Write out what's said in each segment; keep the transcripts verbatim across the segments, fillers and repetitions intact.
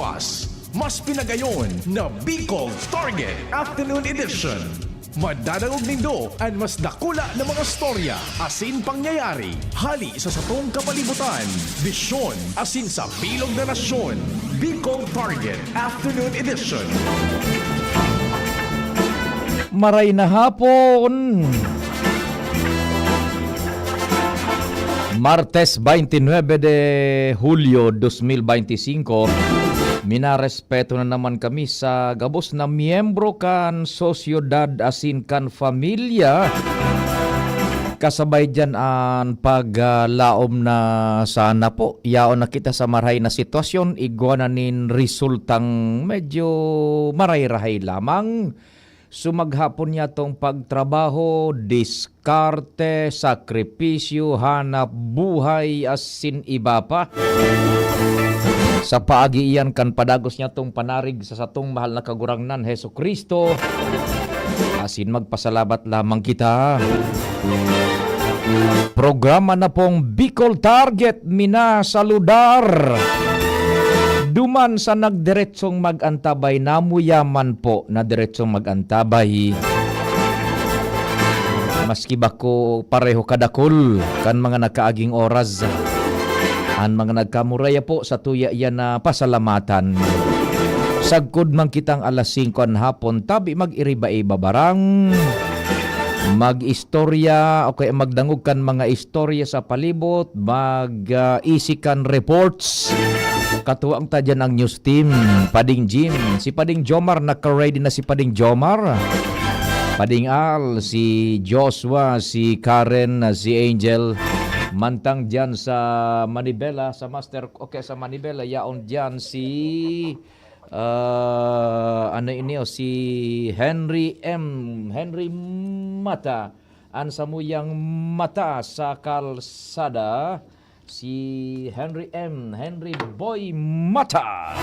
Mas pinagayon na Bicol Target Afternoon Edition. Madadangog nindo an mas dakula na mga storya asin pangyayari hali sa satong kapalibutan, bisyon asin sa bilog na nasyon. Bicol Target Afternoon Edition. Maray na hapon! Martes, twenty-nine de Julio dos mil beintisinko, minarespeto na naman kami sa gabos na miyembro kan sosyedad asin kan familya. Kasabay diyan an pag, ah, laom na sana po yaon na kita sa marahay na sitwasyon, igwa na nin resultang medyo maray-rahay lamang. So, maghapon niya tong pagtrabaho, diskarte, sakripisyo, hanap buhay, asin iba pa. Sa paagi iyan kan padagos niya tong panarig sa satong mahal na Kagurangnan, Jesu-Cristo, asin magpasalamat lamang kita. Programa na pong Bicol Target, minasaludar. Duman sa nagdiretsong mag-antabay, namuyaman po na diretsong mag-antabay. Maski bako pareho kadakul kan mga nakaaging oras, an mga nagkamuraya po sa tuya iyan na pasalamatan. Sagkod man kitang alas singko an hapon, tabi mag-iriba-iba barang, mag-istorya, o kaya magdangog kan mga istorya sa palibot, mag, ah, isi kan reports. Katuwang ta diyan ang news team, Pading Jim. Si Pading Jomar, naka-ready na si Pading Jomar. Pading Al, si Joshua, si Karen, si Angel. Mantang diyan sa Manibela, sa Master, okay, sa Manibela, yaon diyan si, ah, ano ini, oh, si Henry M. Henry Mata. An samuyang mata sa kalsada, si Henry M. Henry Boy Mata.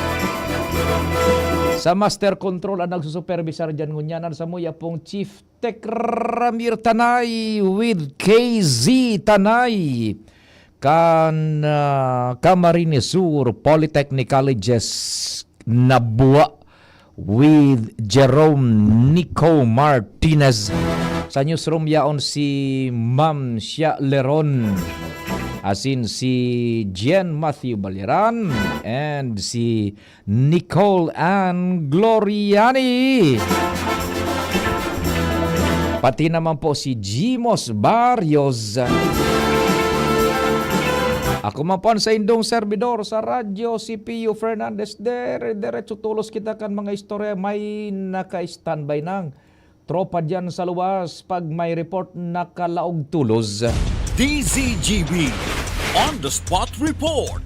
Sa Master Control, ang nagsusupervisar diyan ngunyan, an samuya pong Chief Tech Ramir Tanay with K Z Tanay kan, ah, Camarines Sur Polytechnic Colleges Nabua with Jerome Nico Martinez. Sa newsroom yaon si Ma'am Shia Leron, asin si Jen Matthew Baliran, and si Nicole Ann Gloriani. Pati naman po si Jimos Barrios. Ako man po an saindong servidor sa radyo, si Pio Fernandez. Dere-, derecho tolos kita kan mga istorya. May naka-standby nang tropa diyan sa luwas. Pag may report, nakalaog tolos. D Z G B On the Spot Report.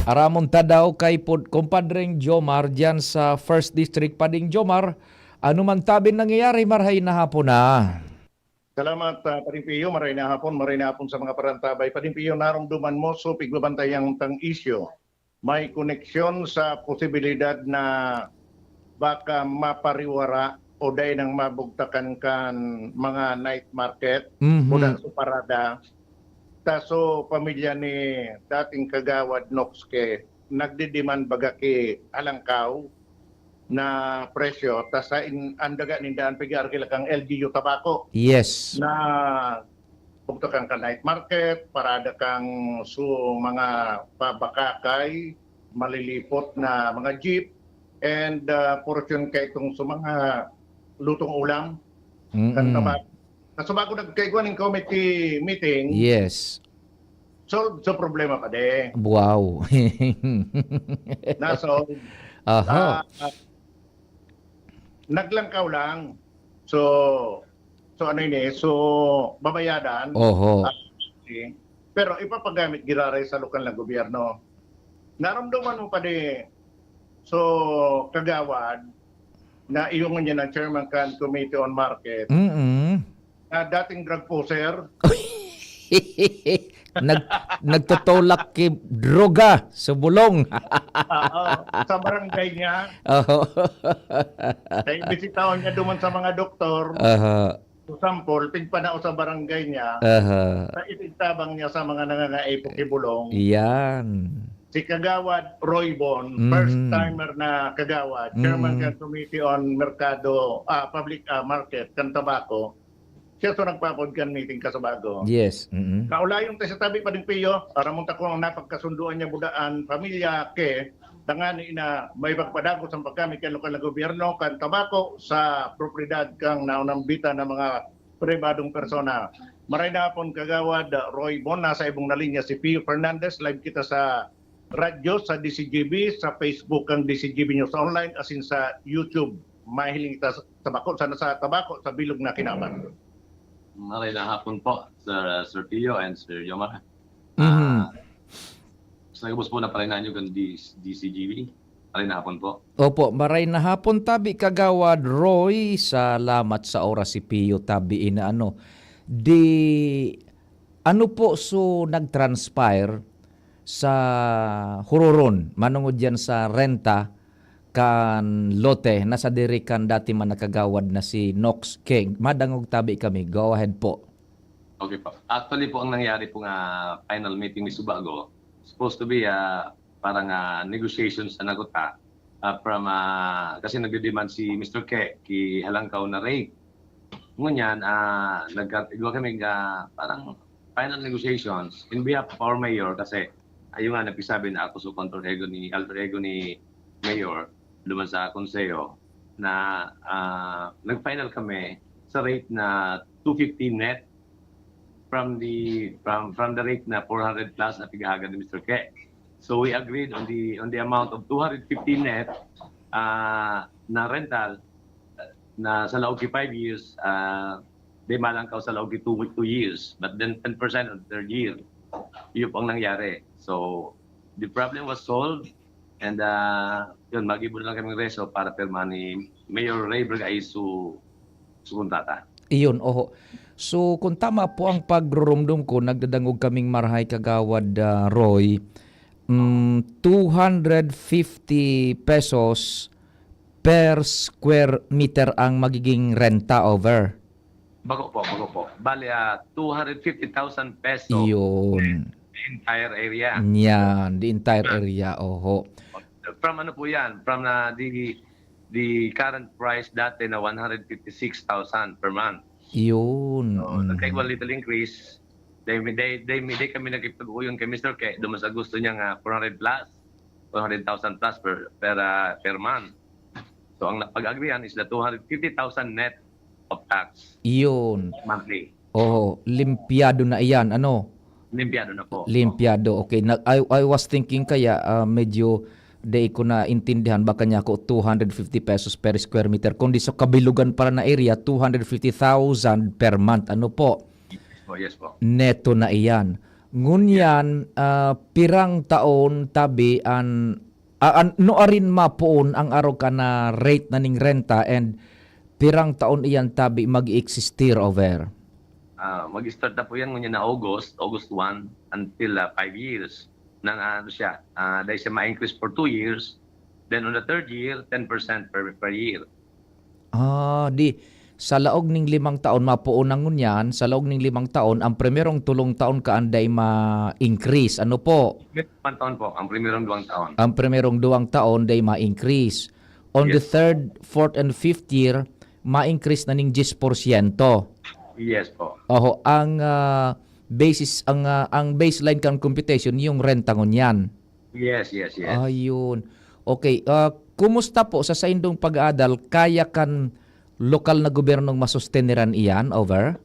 Aramon ta daw kay pod-, kumpadreng Jomar diyan sa First District. Pading Jomar, ano man tabing nangyayari, marhay na hapon na. Salamat, ah, Pading Pio. Maray na hapon, maray na hapon sa mga parantabay. Pading Pio, naromdoman mo, so pigbabantay ang tang isyu. May koneksyon sa posibilidad na baka mapariwara o dai nang mabugtakan kan mga night market Mhm. o da sa parada. Ta so pamilya ni dating Kagawad Nox Ke nagdidiman baga ki halangkaw na presyo, ta sa in-, an daga ninda an pig-aarkila kan L G U Tabaco. Yes. Na bugtakan kan night market, parada kan su mga pabakakay, malilipot na mga jeep, and, ah, portion kaitong su mga lutong ulam, kan Mm-mm. Tabaco. Kaso bago nagkaigwa ning committee meeting, Yes. solve sa problema pa de. Wow. Na-solve. Aha. Ah, ah, naglangkaw lang. So, so ano ini? So, babayadan. Oho. Ah, okay. Pero ipapagamit giraray sa lokal na gobyerno. Naramdaman mo pa di, so, Kagawad, na iyo ngunyan ang chairman kan Committee on Market, Mm-mm. na dating drug pusher. Nag-, nagtutulak ki droga sa bulong. Oo, sa barangay niya. Oo. Kaya bisitahon niya duman sa mga doktor. Aha. So, sample, pigpanao sa barangay niya. Aha. Sa itigtabang niya sa mga nangangaipo ki bulong. Iyan. si Kagawad Roy Bon, first Mhm. timer na kagawad, chairman Mhm. kan Committee on Merkado, ah, Public, ah, Market kan Tabaco. Siya to nagpapod kan meeting, Kasabago. Yes. Mm-mm. Kaulayon ta sa tabi pa ding Pio, aramon ta kung napagkasunduan niya budaan pamilya ke, tangani na may pagpadagos ang paggamit kan lokal na gobyerno kan Tabaco sa propiedad kang naunambitan na mga pribadong persona. Maray na hapon, Kagawad Roy Bon, nasa ibong na linya si Pio Fernandez. Live kita sa radyo, sa D C G B, sa Facebook kang D C G B News Online, asin sa YouTube. Mahiling kita sa Tabaco, sana sa Tabaco, sa bilog na kinaban. Maray na hapon po, Sir, Sir Pio and Sir Yomar. Mhm. Ah, sa gabos po na parinanyo kan D- D C G B, maray na hapon po. Opo, maray na hapon tabi, Kagawad Roy. Salamat sa oras si Pio tabi ina ano. Di ano po so nag-transpire sa huroron manungod yan sa renta kan lote na sa diri kan dati man nakagawad na si Nox King? Madangog tabi kami. Go ahead po. Okay po. Actually po, ang nangyari po nga final meeting ni Subago, supposed to be ah, parang ah, negotiations na naguta ah, from ah, kasi nagde-demand si Mister Ke ki Halangkaw na rate. Ngunyan, ah, nagkatigwa kami nga parang final negotiations in behalf of our mayor kasi ayun nga nagpisabi na ako sa alter ego ni alter ego ni mayor duman sa konseho na ah, nag-final kami sa rate na two fifty net from the from from the rate na four hundred plus na pighahagad ni Mister Ke. So we agreed on the on the amount of two hundred fifty net ah, na rental na sa laog ki five years, ah, di malangkaw sa laog ki two, two years, but then ten percent on the third year. Yun po ang nangyari. So, the problem was solved and ah, yun, mag-ibo na lang kami reso para pirma ni Mayor Ray Bergaiz su, su kontrata. Iyon, oho. So, kung tama po ang pagrurumdom ko, nagdadangog kaming marahay, Kagawad ah, Roy, mm, two hundred fifty pesos per square meter ang magiging renta over. Bago po, bago po. Bali, ah, two hundred fifty thousand peso Iyon. the entire area. Yan, the entire area, oho. From ano po yan? From na the, the current price dati na one hundred fifty-six thousand per month. Iyon. So, Mm. nagkaigwa little increase. They, they, they, they kami nakipag-uyon kay Mister Ke, duman sa gusto niya nga four hundred plus, four hundred thousand plus per, per, ah, per month. So, ang napag-agrihan is the two hundred fifty thousand net of tax Iyon. monthly. Oho, limpyado na iyan, ano? Limpyado na po. Limpyado. Okay. Na, I, I was thinking kaya ah, medyo di ko naintindihan, baka niya ako two hundred fifty pesos per square meter. Kundi sa kabilugan pala na area, two hundred fifty thousand per month. Ano po? Oh, yes po. Neto na iyan. Ngunyan, ah, pirang taon tabi an, ah, an, no arin mapoon ang arog ka na rate na ning renta and pirang taon iyan tabi mag-existir over? Ah, mag-start na po yan ngunyan na August, August one, until ah, five years. Nang ano siya, ah, dahil siya ma-increase for two years, then on the third year, ten percent per, per year. Ah, di sa laog ning limang taon, mapoon na ngunyan, sa laog ning limang taon, ang primerong tulong taon kaanday ma-increase. Ano po? Limang taon po, ang primerong duwang taon. Ang primerong duwang taon day ma-increase. On the Yes. third, fourth, and fifth year, ma-increase na ning diyes porsyento. Yes po. Oho, ang ah, basis, ang ah, ang baseline kan computation yung renta ngunyan. Yes, yes, yes. Ayun. Okay, ah, kumusta po sa saindong pag-aadal? Kaya kan lokal na gobyernong masusteneran iyan? Over?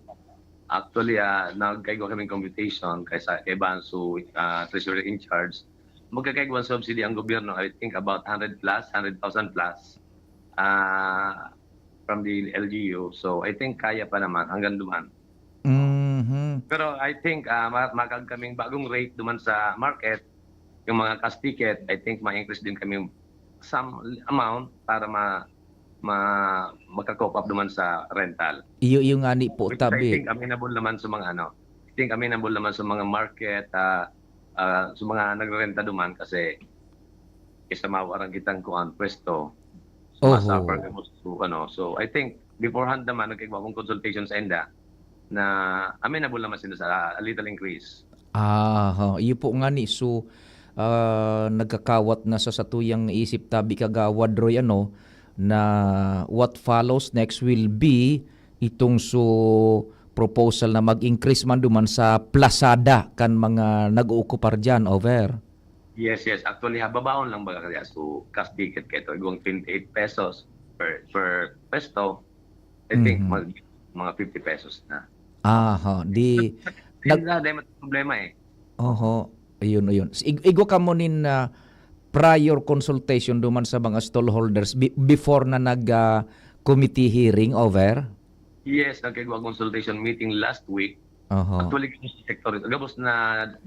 Actually, ah, nagkaigwa kaming computation kaysa kay Banso, ah, treasurer in charge. Magkakaigwa subsidy ang gobyerno, I think about hundred plus, hundred thousand plus ah, from the L G U. So, I think kaya pa naman hanggang duman. Mhm. Pero I think ah, ma- makag kaming bagong rate duman sa market, yung mga cash ticket, I think ma-increase din kami some amount para ma, ma maka-cope up duman sa rental. Iyo, iyo nga ni po, Which I tabi. think amenable naman sa mga ano, I think amenable naman sa mga market, ah, ah, sa mga nagrerenta duman kasi isa mawarang kitang kuan pwesto. Oho. Masuffer kamo sa ano. So I think beforehand naman nagkaigwa akong consultation sa enda na amenable naman sila sa a little increase. Ah, ha, iyo po nga ni. So, ah, nagkakawat na sa satuyang isip tabi, Kagawad Roy, ano, na what follows next will be itong so proposal na mag-increase man duman sa plasada kan mga nag-ookupar diyan, over. Yes, yes. Actually, ha, babaon lang baga kaya. So, cash ticket kayo ito. Igwang twenty-eight pesos per, per pwesto. I think Mhm. mag, mga fifty pesos na. Aha, di Yun nag- na, dahil may problema eh. Oho, ayun, ayun. S-, ig-, igwa kamo nin, ah, prior consultation duman sa mga stallholders be-, before na nag, ah, committee hearing, over? Yes, nagkaigwa consultation meeting last week. Oho. Actually, gabos na sector ito, gabos na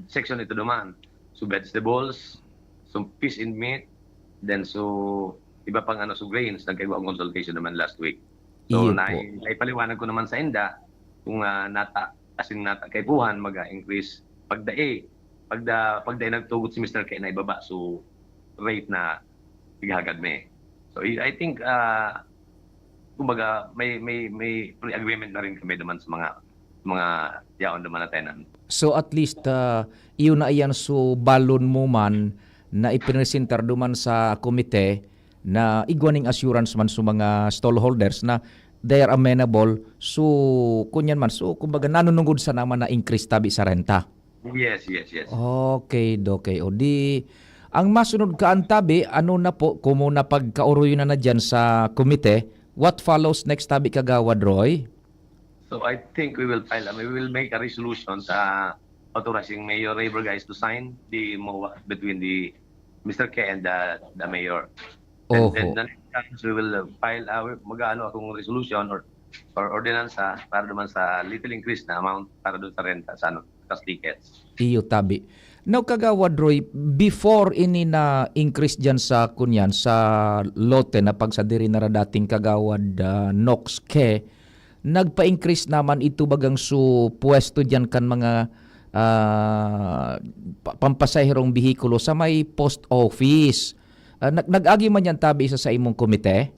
section ito duman. So, vegetables, so, fish and meat, then so, iba pang ano, so, grains, nagkaigwa consultation naman last week. So, Iyo nai-, po. naipaliwanag ko naman sa inda kung, ah, nata-, as in, nata-, kaipuhan, mag-increase. Pagdae, pagda-, pagdae nagtugot si Mister K na ibaba, so, rate na ighagad mi. So, I, I think, ah, kumbaga, may, may, may pre-agreement na rin kami naman sa mga, mga yaon naman na tenant. So, at least, ah, iyo na iyan, so, balon mo man na ipresentar duman sa komite na igwa ning assurance man sa mga stallholders na they are amenable. So, kunyan man, so, kumbaga, nanunungod sa naman na increase tabi sa renta. Yes, yes, yes. Okay, okay. O di, ang masunod kaan tabi, ano na po, kung muna pagkaoroy na na dyan sa komite, what follows next tabi, Kagawad Roy? So, I think we will file, we will make a resolution sa authorizing Mayor Raver guys to sign the MOA between the Mister K and the, the Mayor. And then Oho. the next times we will, uh, file, uh, mag-aano akong resolution or, or ordinansa para naman sa little increase na amount para doon sa renta sa ano, sa tickets. Iyo, tabi. Now, Kagawad Roy, before ini na-increase dyan sa, kunyan, sa lote na pagsadiri na ra dating Kagawad, ah, Nox K, nagpa-increase naman ito bagang su pwesto diyan kan mga, ah, pa-, pampasaherong behikulo sa may post office. Ah, nag-, nag-agi man yan tabi sa, sa imong komite?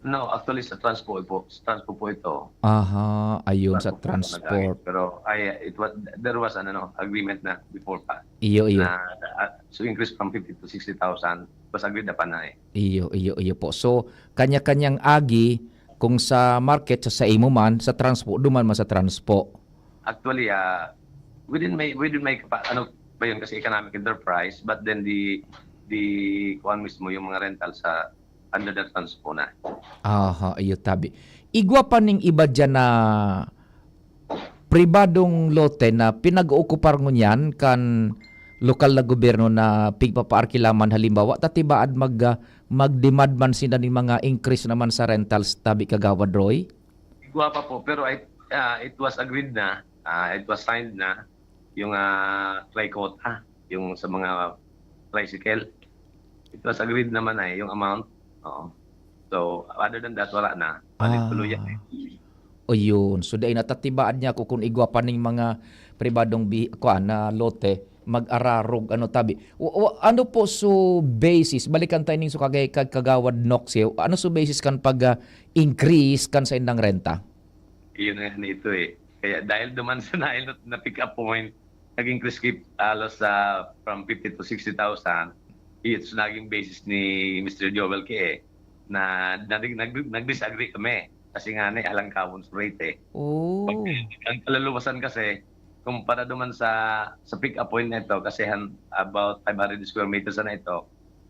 No, actually sa transpo po, sa transpo po ito. Aha, ayun, sa Transpo po ito nag-agi. transport. Pero ay, it was, there was an, ano, agreement na before pa Iyo, iyo. na, ah, so increase from fifty to sixty thousand, was agreed upon na eh. Iyo, iyo, iyo po. So, kanya-kanyang agi, kung sa market, sa, sa imo man, sa transpo, duman man sa transpo. Actually, ah, within may, within may kapa-, ano ba yun, kasi economic enterprise, but then the, the, kuwan mismo, yung mga rental sa under the transpo na. Aha, iyo tabi. Igwa pa ning iba diyan na pribadong lote na pinag-ookupar ngunyan kan lokal na gobyerno na pigpapaarkila man, halimbawa, ta tibaad mag, ah, mag-demand man sinda ning mga increase naman sa rentals, tabi, Kagawad Roy? Igwa pa po, pero I, ah, it was agreed na, ah, it was signed na yung, ah, tricota, yung sa mga tricycle. It was agreed naman na eh, yung amount. Oo. So, other than that, wala na. Balik Ah. tuloy yan eh. O yun. So, dai natatibaad niya ako kung igwa pa ning mga pribadong bi-, kuan, na lote, mag-ararog, ano, tabi. O, o, ano po so basis? Balikan tayo ning so kagay-, kag-, Kagawad Noxie. Ano so basis kan pag, ah, increase kan sa indang renta? Yun nga nito eh. Kaya dahil duman sa na, na pick up point, naging increase kit-, alos sa from fifty to sixty thousand, it's naging basis ni Mister Joel K eh, na nag-, nag-, nag-disagree kami. Kasi nga na, halangkawon sa rate eh. Oh. Pag, ang kaluluwasan kasi, kumpara duman sa, sa pick up point na ito, kasi han-, about five hundred square meters na ito,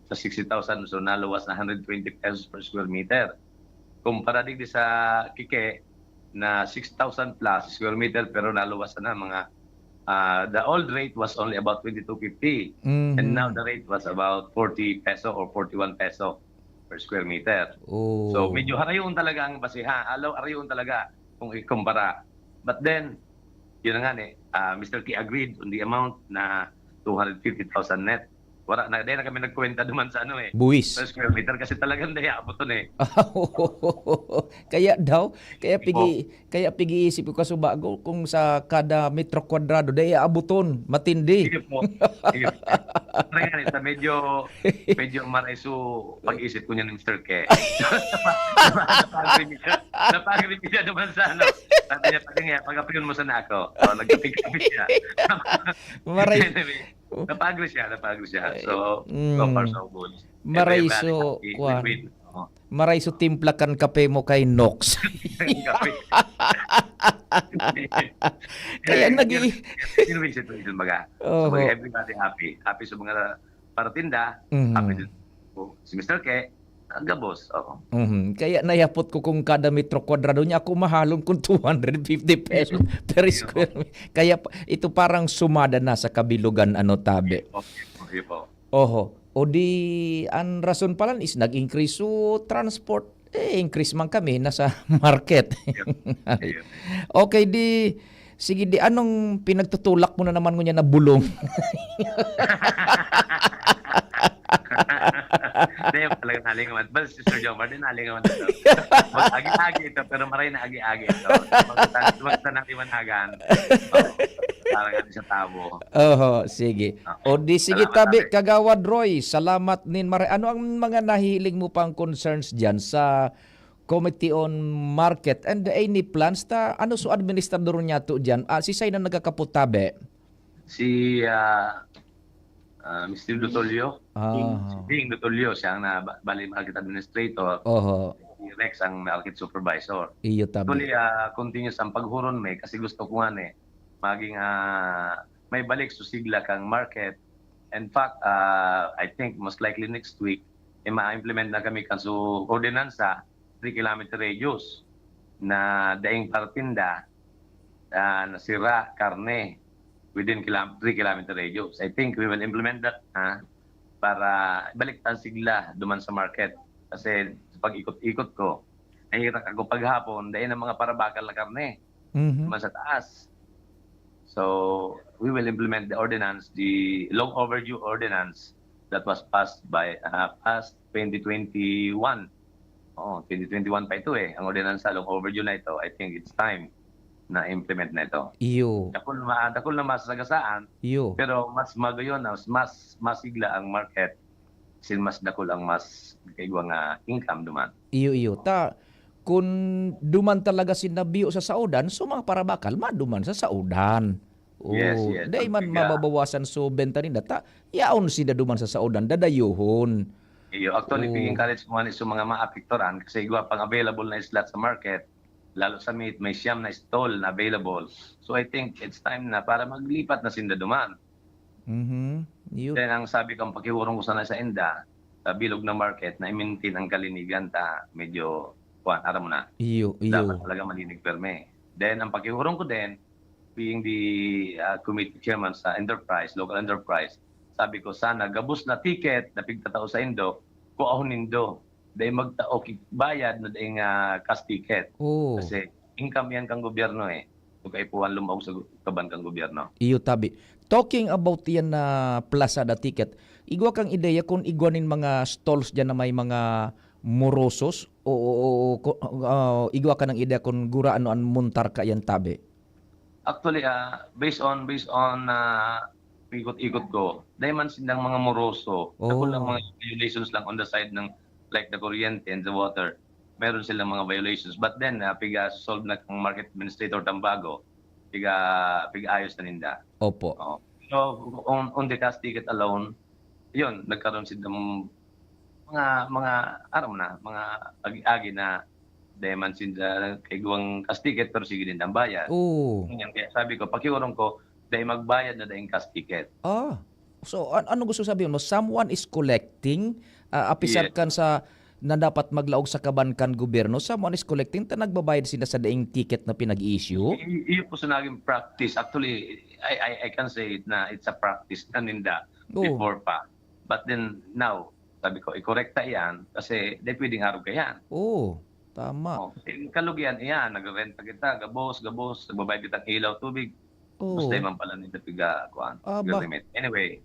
sa sixty thousand, so naluwas na hundred twenty pesos per square meter. Kumpara digdi sa Kike, na six thousand plus square meter, pero naluwas na mga, ah, the old rate was only about twenty-two fifty. Mhm. And now the rate was about forty peso or forty-one peso per square meter. Oh. So, medyo harayon talaga ang basiha. Alaw, harayon talaga kung ikumpara. But then, yun na nga ni, ah, Mister K agreed on the amount na two hundred fifty thousand net. Wala na, dahil na kami nagkwenta duman sa ano eh. Buwis. Per square meter kasi talagang daya abuton eh. Kaya daw, kaya Opo. pigi-, kaya pigi-isip ko kasubago kung sa kada metro kwadrado, daya abuton, matindi. Sige po. Sige po. Parang nga, sa medyo, medyo maraiso pag-isip ko niyan ni Mister K. Napag-agree siya. Napag-agree siya naman sa ano. Sabi niya, "Pag nga, pag-apiyon mo sana ako." O, nagkapit-kapit siya. Maray. Anyway. Napagri siya, napagri siya. Ay, so, mm. So far, so good. Maray so, everybody happy, kwan. Win-win. Oo. Maray so timpla kan kape mo kay Nox. Kape. Kaya nag-i- Win-win situation, baga. Oho. So, everybody happy. Happy sa mga paratinda, mhm, happy din po si Mister Ke, ang gabos, oo. Mhm. Kaya nayapot ko kung kada metro kwadrado niya ako mahalon kung two hundred fifty pesos per square meter. Kaya pa, ito parang sumada na sa kabilugan, ano, tabi. Okay po, okay po. Oho. O di, ang rason pala is nag-increase so transport, eh, increase man kami, nasa market. Yep. Yep. Okay, di, sige, di, anong pinagtutulak mo na naman ngunyan na bulong? Hindi, talagang nalingawan. Basta si Sir Jomar, din nalingawan ito. Mag-agi-agi ito, pero maray na agi-agi ito. Magta-, magtanang liwanagan. Oo. Parang ano sa tabo. Oho, sige. Okay. O di, sige, salamat, tabi, tabi. Kagawad Roy, salamat nin mare-, ano ang mga nahihiling mo pang concerns diyan sa Committee on Market and any plans ta, ano so administrador niya to diyan? Ah, si say na nagkakapot, tabi? Si, ah, ah, Mister Dutolio. Ah. Ding, si Ding Dutolio, siya ang na-, bali market administrator. Oho. Si Rex ang market supervisor. Iyo, tabi. Actually, ah, continuous ang paghuron may kasi gusto ko nga, eh, maging, ah, may balik sa sigla kang market. In fact, ah, I think most likely next week, eh, ma-implement na kami kan su ordinansa, three kilometer radius na daing partinda, ah, na sira, karne, within kilam-, three kilometer radius. I think we will implement that, ha, para balik ta sigla duman sa market. Kasi sa pag-ikot-ikot ko, nahirak ako paghapon, dai na mga parabakal na karne. Mhm. Duman sa taas. So, we will implement the ordinance, the long overdue ordinance that was passed by, ah, passed twenty twenty-one. Oo, twenty twenty-one pa ito eh. Ang ordinansa, long overdue na ito. I think it's time na implement na ito. Iyo. Dakul na, dakul na masasagasaan, iyo, pero mas magayon na, mas, mas masigla ang market. Sin mas dakul ang mas kaigwa nga income duman. Iyo, iyo. Ta, kun duman talaga sinda biyo sa saodan, so mga parabakal, maduman sa saodan. Yes, oh, yes. Dai man mababawasan so benta ninda, ta yaon sinda duman sa saodan, dadayohon. Iyo, actually, oh, pig-encourage ko nga ni sa mga maapekturan kasi igwa pang available na slot sa market, lalo sa meat, may siyam na stall na available. So, I think it's time na para maglipat na sinda duman. Mhm. Yun. Then, ang sabi ko, ang pakihurong ko sana sa inda, sa bilog na market, na i-maintain ang kalinigan ta medyo, kuwan, aram mo na. Iyo, iyo. Dapat talaga malinig perme. Then, ang pakihurong ko din, being the, ah, committee chairman sa enterprise, local enterprise, sabi ko, sana gabos na ticket na pigtatao sa indo, kuahon nindo. Dai magtao ki bayad na dai nga cash ticket. Oo. Kasi income yan kang gobyerno eh. Kung kaipuhan lumaog sa gu-, kaban kang gobyerno. Iyo, tabi. Talking about yan na Plazada ticket, igwa kang ideya kung igwa nin mga stalls dyan na may mga morosos? O, o, o, o, ko-, ah, igwa ka ng ideya kung gurano an montar ka yan, tabi? Actually, ah, based on, based on, ah, ikot-ikot ko, dai man sindang mga moroso. Ako lang, oh, mga violations lang on the side ng, like, the kuryente and the water. Meron silang mga violations. But then, ah, piga-solve na kang market administrator Tambago, piga-, piga-ayos na ninda. Opo. Oo. So, on, on the cash ticket alone, yun, nagkaroon sila ng mga, mga, aram na, mga agi-agi na dai man sinda kaigwang cash ticket, pero sige din ang bayad. Oo. Ganyan. Kaya sabi ko, pakiurong ko, dai magbayad na daing cash ticket. Ah. So, an-, ano gusto sabihin mo? Someone is collecting, ah, apisar, yes, kan sa na dapat maglaog sa kaban kan gobyerno, someone is collecting ta nagbabayad sila sa daing ticket na pinag-i-issue? I-, i-, iyo po sa naging practice. Actually, I, I, I can say it na it's a practice na ninda, oo, before pa. But then, now, sabi ko, ikorekta iyan kasi di pwedeng arog kaiyan. Oo, tama. Oh, eh, kalugihan iyan, nagrerenta kita, gabos, gabos, nagbabayad kitang ilaw, tubig. Oo. Gusto man pala ninda piga, kuan, ah, piga ba- remit. Anyway,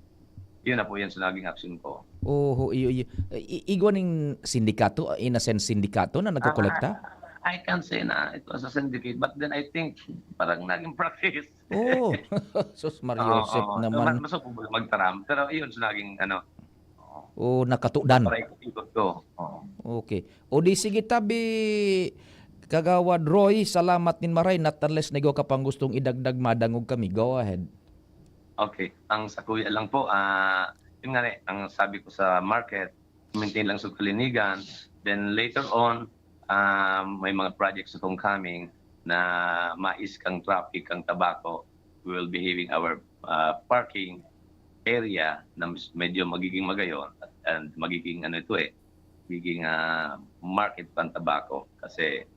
yun na po yan sa naging action ko. Oho, iyo, iyo. I-, igwa ning sindikato, in a sense, sindikato na nagkokolekta? Ah, I can say na it was a syndicate, but then I think parang naging practice. Oo. Sus, Maria Joseph naman. Oo, oo. Mas, mas ako magtaram. Pero yun, sa naging, ano, oo. O, nakatudan. Para ikot-ikot ko. Oo. Okay. O di sige, tabi, Kagawad Roy, salamat nin maray. Not unless na igwa ka pang gustong idagdag, madangog kami. Go ahead. Okay. Ang sa kuya lang po, ah, yun nga eh, ang sabi ko sa market, maintain lang sa kalinigan. Then later on, ah, may mga projects akong coming na mais kang traffic, kang tabako. We will be having our, ah, parking area na mas-, medyo magiging magayon at, and magiging ano ito eh, magiging, ah, market pa ang tabako kasi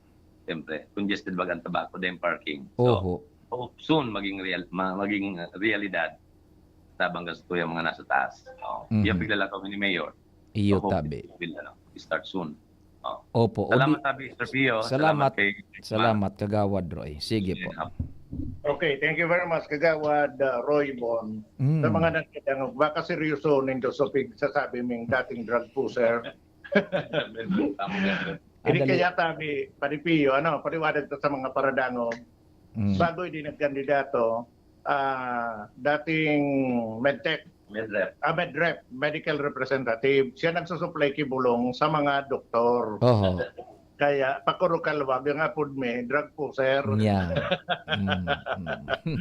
siyempre congested baga ang tabako, then parking. So, Oho. hope soon maging real-, ma-, maging realidad. Tabang gasto yung mga nasa taas. Oh, Mhm. Yan piglalakaw ni Mayor. Iyo, So, hope tabi. it will, ano, start soon. Oh. Opo, o Salamat, di tabi, Sir Pio. Salamat. Salamat kay Salamat, Kagawad Roy. Sige po. Yeah. Okay, thank you very much, Kagawad, uh, Roy Bon. Mm. Sa mga nagkadangog, baka seryoso nindo sa pigsasabi ming dating drug pusher. Tama yan. Ini Adali. Kaya tabi, Padi Pio, ano, paliwanag to sa mga paradangog. Mm. Bago din nagkandidato, ah, dating medtech, Medrep. ah, medrep, medical representative, siya nagsusupply ki bulong sa mga doktor. Oho. Kaya, pakurukalwag, ang apod mi, drug pusher. Yeah. Mm, mm.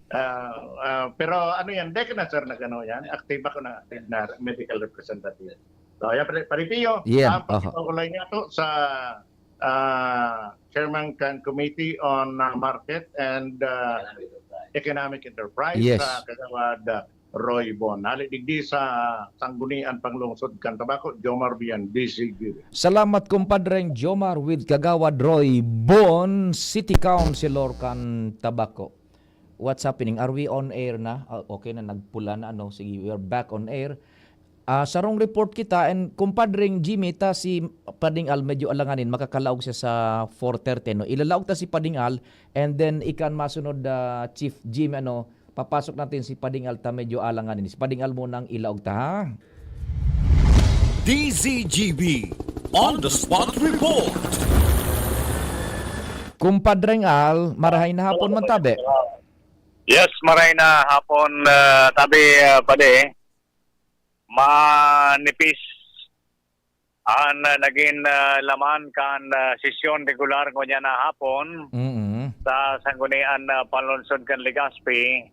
Ah, ah, pero ano yan, dai ka na, sir, nag-ano yan? Active ako na, active na medical representative. So, ayan, Padi, Padi Pio, Yeah, ang aha. Pagkakaulay niya to sa, ah, chairman kan Committee on, ah, Market and, ah, Economic Enterprise Yes. sa Kagawad, ah, Roy Bon. Hali digdi sa Sanggunian Panglungsod kan Tabaco, Jomar Bian, D C G. Salamat, kumpadreng Jomar with Kagawad Roy Bon, City Councilor kan Tabaco. What's happening? Are we on air na? Ah, okay na, nagpula na, ano. Sige, we are back on air. Ah, sarong report kita, and kumpadring Jimmy, ta si Pading Al medyo alanganin, makakalaog siya sa four thirty, no? Ilalaog ta si Pading Al, and then ikan masunod, ah, Chief Jimmy, ano, papasok natin si Pading Al ta medyo alanganin. Si Pading Al munang ilaog ta, ha? D Z G B on the spot report. Kumpadring Al, marahay na hapon man tabi. Yes, maray na hapon, ah, tabi, ah, padi. Manipis an, ah, nagin, ah, laman kan, ah, sesyon regular ngunyan na hapon Mm. sa Sanggunian, ah, Panlungsod kan Legazpi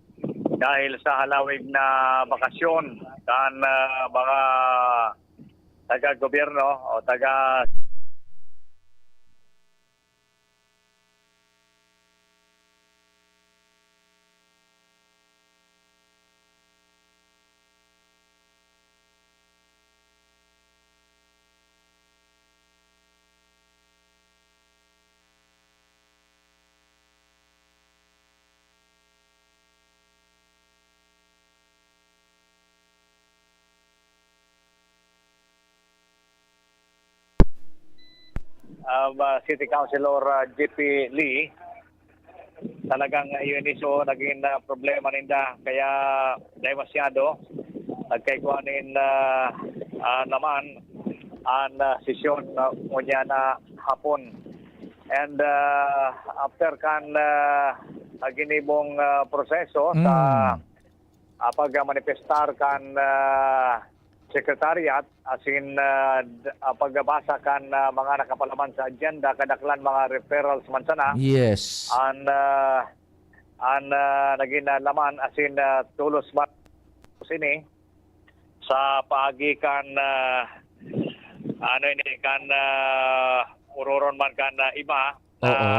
dahil sa halawig na bakasyon kan, ah, mga taga-gobyerno o taga Ah, ba, City Councilor, ah, J P Lee, talagang, ah, yun iso naging, ah, problema ninda. Kaya dahil masyado, nagkaigwa nin, ah, ah, naman an, ah, sesyon, ah, ngunyan na hapon. And, ah, after kan, ah, ginibong, ah, proseso sa, Mm. ah, pagmanifestar kan, ah, secretariat, asin, ah, d-, ah, pagbabasa kan, ah, mga nakapalaman sa agenda, kadaklan mga referrals man sana. Yes. An, ah, an, ah, nagin, ah, laman asin, ah, tolos man sini sa paagi kan, ah, ano ini, kan, ah, ororon man kan, ah, iba na Oo.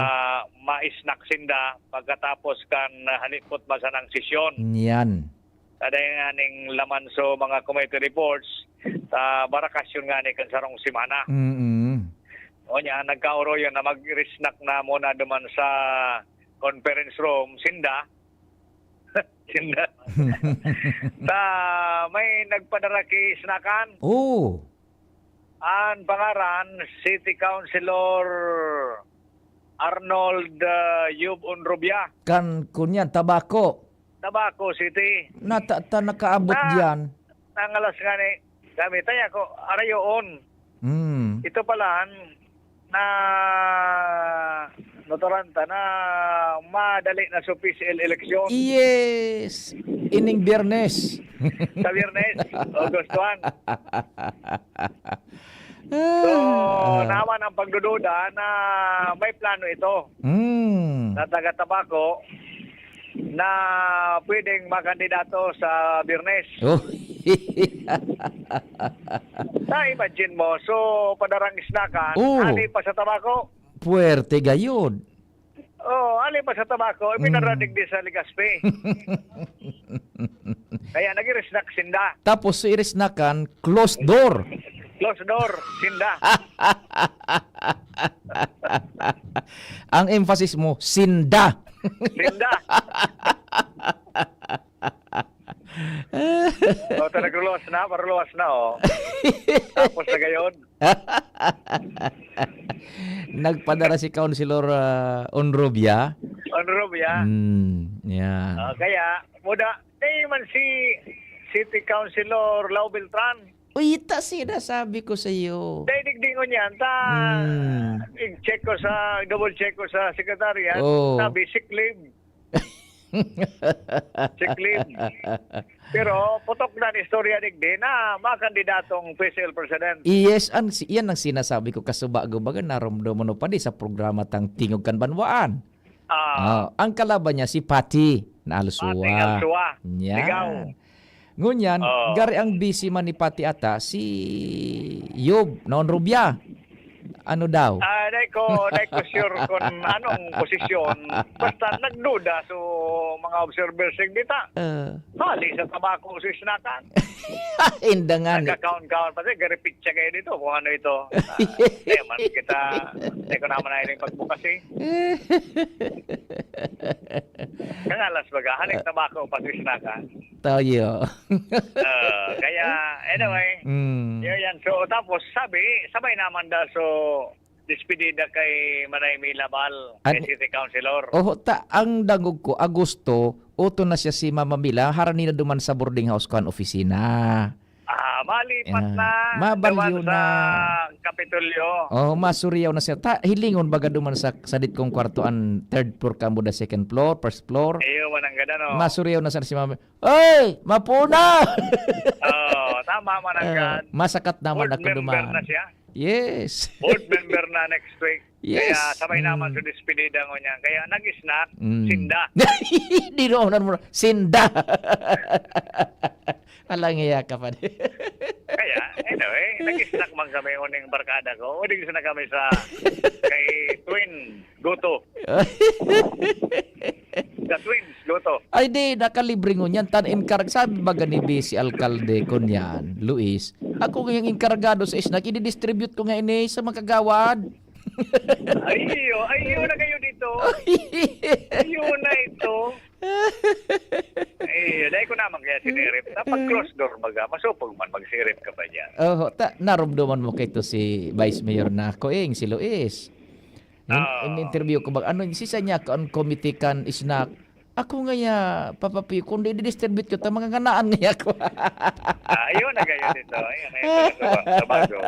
ma-snack sinda pagkatapos kan, ah, halipot man sanang sesyon. Yan. Kada nganing laman so mga committee reports, sa barakasyon ngani kan sarong semana. Mm. O niya, nagkaoroyon na mag-snack na muna duman sa conference room, sinda. Sinda. Ta, may nagpadara ki snackan. Oh. An pangaran, City Councilor Arnold, ah, Yub Onrubia. Kan, kunyan, Tabaco. Tabaco City. Nata-, ta nakaabot Na, diyan. Nangalas nga ni kami. Taya ko, arayoon. Hmm. Ito pala, na notaranta na madali na sa P C L eleksyon. Yes! Ining Biyernes. Sa Biyernes, August one. So, Ah. naman ang pagdududa na may plano ito. Hmm. Na taga Tabaco, na pwedeng makandidato sa Biyernes. Oh. Na-imagine mo, so, padarang snack-an, Oh. ali pa sa tabako. Puwerte gayod. Oh, ali pa sa tabako, Mm. ipinaradig di sa Legazpi. Kaya nag-i-snack sinda. Tapos, so, i-snack-an, closed door. Closed door, sinda. Ang emphasis mo, sinda. Sinda. O, ta nagluwas na, paruluwas na, oh. Tapos na gayon. Nagpadara si Councilor, ah, Onrubia. Onrubia. Hmm, yan. Ah, kaya, muda, di man si City Councilor Lau Beltran. Uy, ita sinasabi ko sa'yo. Dahil digdingon yan, ta, Hmm. i-check ko sa, double check ko sa secretariat, Oo. sabi, sick leave. Sick leave. Pero putok na ang istorya digdi na makandidatong P S L president. Yes, ang, si-, yan ang sinasabi ko, kasubago baga naromdom mo pa di sa programa tang Tingog kan Banwaan. Ah. Ah, ang kalaban niya si Patty na Alsua. Patty Alsua. Yan. Ligaw. Ngunyan, Oh. gari ang busy man ni Patty ata, si Yob, Noon Rubia. Ano daw? Ah, dai ko, dai ko sure kung anong posisyon. Basta nagduda so mga observers ng dita. Ah. Hali sa tabako sa isnakan. Inda nga ni. Nagkakaon-kaon pa siya, garipit siya kayo dito kung ano ito. Ah, di man kita, di ko naman nahiling pagbukas eh. Kangalas baga, halik tabako pa sa isnakan. Tayo. Ah, kaya, anyway, Mm. yun yan. So, tapos, sabi, sabay naman daw, so, despedida kay Manay Mila Bal, kay Ano? City Councilor. Oho, ta, ang dangog ko, Agosto, uto na siya si Mama Mila, harani na duman sa boarding house kan opisina. Ah, malipat Yan. na Mabaryo duman sa na. Kapitolyo. Oh, masuriyaw na siya. Ta, hilingon baga duman sa, sa ditkong kwarto, ang third floor kamo, the second floor, first floor. Iyo, mananggad, ano? Masuriyaw na siya si Mama. Oy! Mapuna! Oh, tama, mananggad. Ah, masakat naman Board ako member duman. na siya. Yes. Board member na next week. Yes. Kaya sabay naman Mm. sa despedida ko niya. Kaya nag-snack, Mm. sinda. Di naman mo, sinda. Alang iya ka pa di. Kaya, anyway, nag-snack man kami uning barkada ko. Uling na kami sa kay Twin Goto. The Twins, Goto. Ay, di, nakalibre ngunyan. Tan enkarg, sabi baga ni Vice Alkalde, kunyan, Luis, ako ngayang enkargado sa snack, i-distribute ko nga ini sa mga kagawad. Ay, iyo. Ay, iyo na kayo dito. Iyo na ito. Ay, dahil ko naman kaya sinirip. Dapat close door baga. Masupog man magsirip ka pa dyan. Oho, ta, narumduman mo kay to si Vice Mayor na Kuing, si Luis. In-, Oo. in-interview ko ba, ano, si sa niya, kan committee kan snack. Ako ngaya, Papa P, kung di-distribute ko, ta mga nganaan ngaya ko. Ah, ayun na kayo dito. Ayun, ayun, sa, sa, sa bago.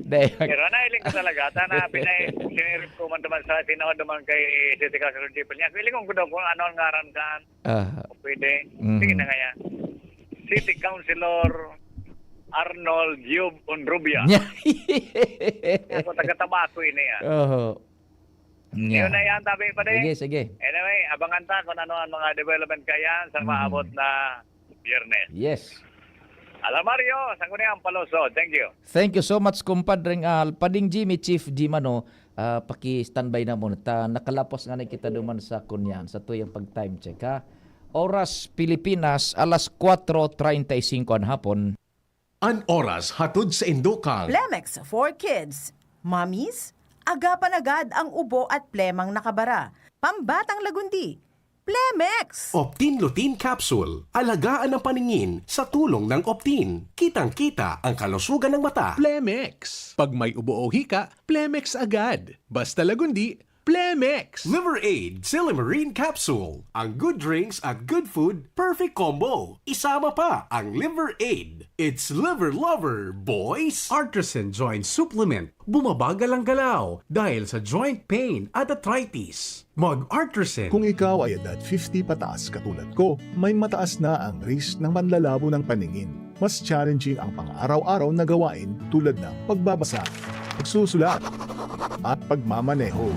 Dahil Pero nailing ko talaga. Tana, pinay, sinirip ko man naman sa, tinaod naman kay City Councilor Jipel niya. Piling ko daw kung ano ang ngaran ka. Ah. Kung pwede. Mhm. Sige na ngaya. City Councilor Arnold Yub Onrubia. Ako, taga Tabaco ini, ah. Oho. Nya. Yun na yan, tabi pa din. Sige, sige. Anyway, abangan ta kung ano ang mga development kaya sa Mm. maabot na Biyernes. Yes. Ala Mario, sa kunyang paloso. Thank you. Thank you so much, kumpadreng Al. Pading Jimmy, Chief Jim, ano, ah, paki-standby na muna. Ta, nakalapos nga na kita duman sa kunyan, sa tuyang pag-time check, ha? Oras Pilipinas, alas kwatro treinta y cinco an hapon. An oras hatod sa indo kan Plemex for Kids. Mommies, agapan agad ang ubo at plemang nakabara. Pambatang lagundi. Plemex! Optin Lutein Capsule. Alagaan ang paningin sa tulong ng Optin. Kitang-kita ang kalusugan ng mata. Plemex. Pag may ubo o hika, Plemex agad. Basta lagundi, Plemex! Liver Aid Silymarin Capsule. Ang good drinks at good food, perfect combo. Isama pa ang Liver Aid. It's Liver Lover, boys! Artisan Joint Supplement. Bumabagal ang galaw dahil sa joint pain at arthritis. Mag-Artisan. Kung ikaw ay edad fifty pataas katulad ko, may mataas na ang risk ng panlalabo ng paningin. Mas challenging ang pang-araw-araw na gawain tulad ng pagbabasa, pagsusulat, at pagmamaneho.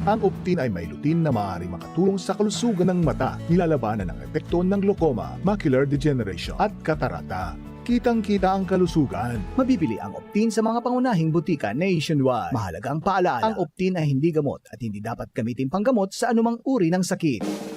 Ang Optin ay may lutein na maaaring makatulong sa kalusugan ng mata, nilalabanan ang epekto ng glaucoma, macular degeneration, at katarata. Kitang-kita ang kalusugan. Mabibili ang Optin sa mga pangunahing botika nationwide. Mahalagang paalaala, ang Optin ay hindi gamot at hindi dapat gamitin panggamot sa anumang uri ng sakit.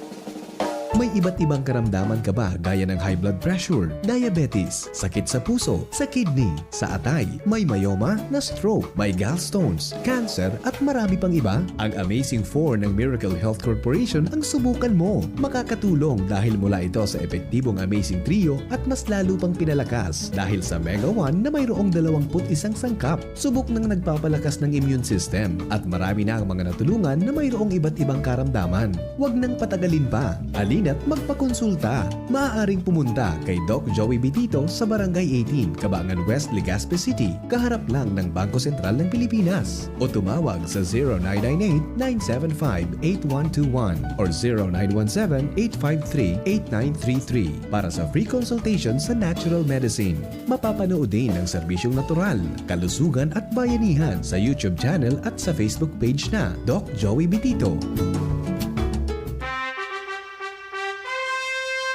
May iba't ibang karamdaman ka ba, gaya ng high blood pressure, diabetes, sakit sa puso, sa kidney, sa atay, may myoma, na-stroke, may gallstones, cancer, at marami pang iba? Ang Amazing four ng Miracle Health Corporation ang subukan mo. Makakatulong dahil mula ito sa epektibong Amazing Trio at mas lalo pang pinalakas dahil sa Mega one na mayroong dalawampu't isang sangkap. Subok nang nagpapalakas ng immune system at marami na ang mga natulungan na mayroong iba't ibang karamdaman. Huwag nang patagalin pa. Halina't magpakonsulta. Maaaring pumunta kay Doc Joey Bitito sa Barangay eighteen, Cabangan West, Legazpi City, kaharap lang ng Bangko Sentral ng Pilipinas. O tumawag sa zero nine nine eight, nine seven five, eight one two one or zero nine one seven, eight five three, eight nine three three para sa free consultation sa natural medicine. Mapapanood din ang serbisyong natural, kalusugan at bayanihan sa YouTube channel at sa Facebook page na Doc Joey Bitito.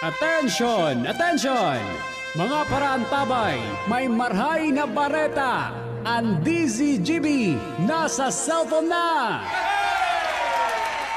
Attention! Attention! Mga paraantabay, may marhay na bareta! Ang D Z G B nasa cellphone na!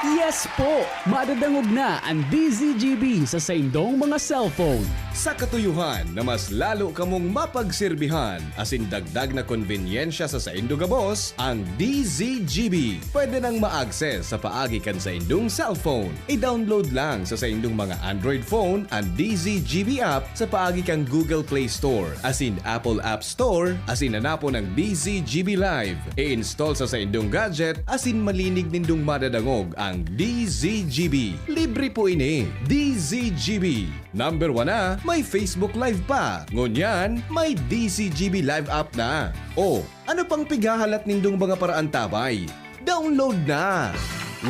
Yes po! Madadangog na ang D Z G B sa saindong mga cellphone. Sa katuyuhan na mas lalo kamong mapagserbihan, asin dagdag na konbenyensya sa saindo gabos, ang D Z G B pwede nang ma-access sa paagi kan saindong cellphone. I-download lang sa saindong mga Android phone ang D Z G B app sa paagi kan Google Play Store asin Apple App Store, asin hanapon ang D Z G B Live. I-install sa saindong gadget asin malinig nindong madadangog ang D Z G B. Libre po ini. D Z G B. Number one na, may Facebook Live pa. Ngunyan, may D Z G B Live app na. O, ano pang pighahalat nindong mga paraantabay? Download na!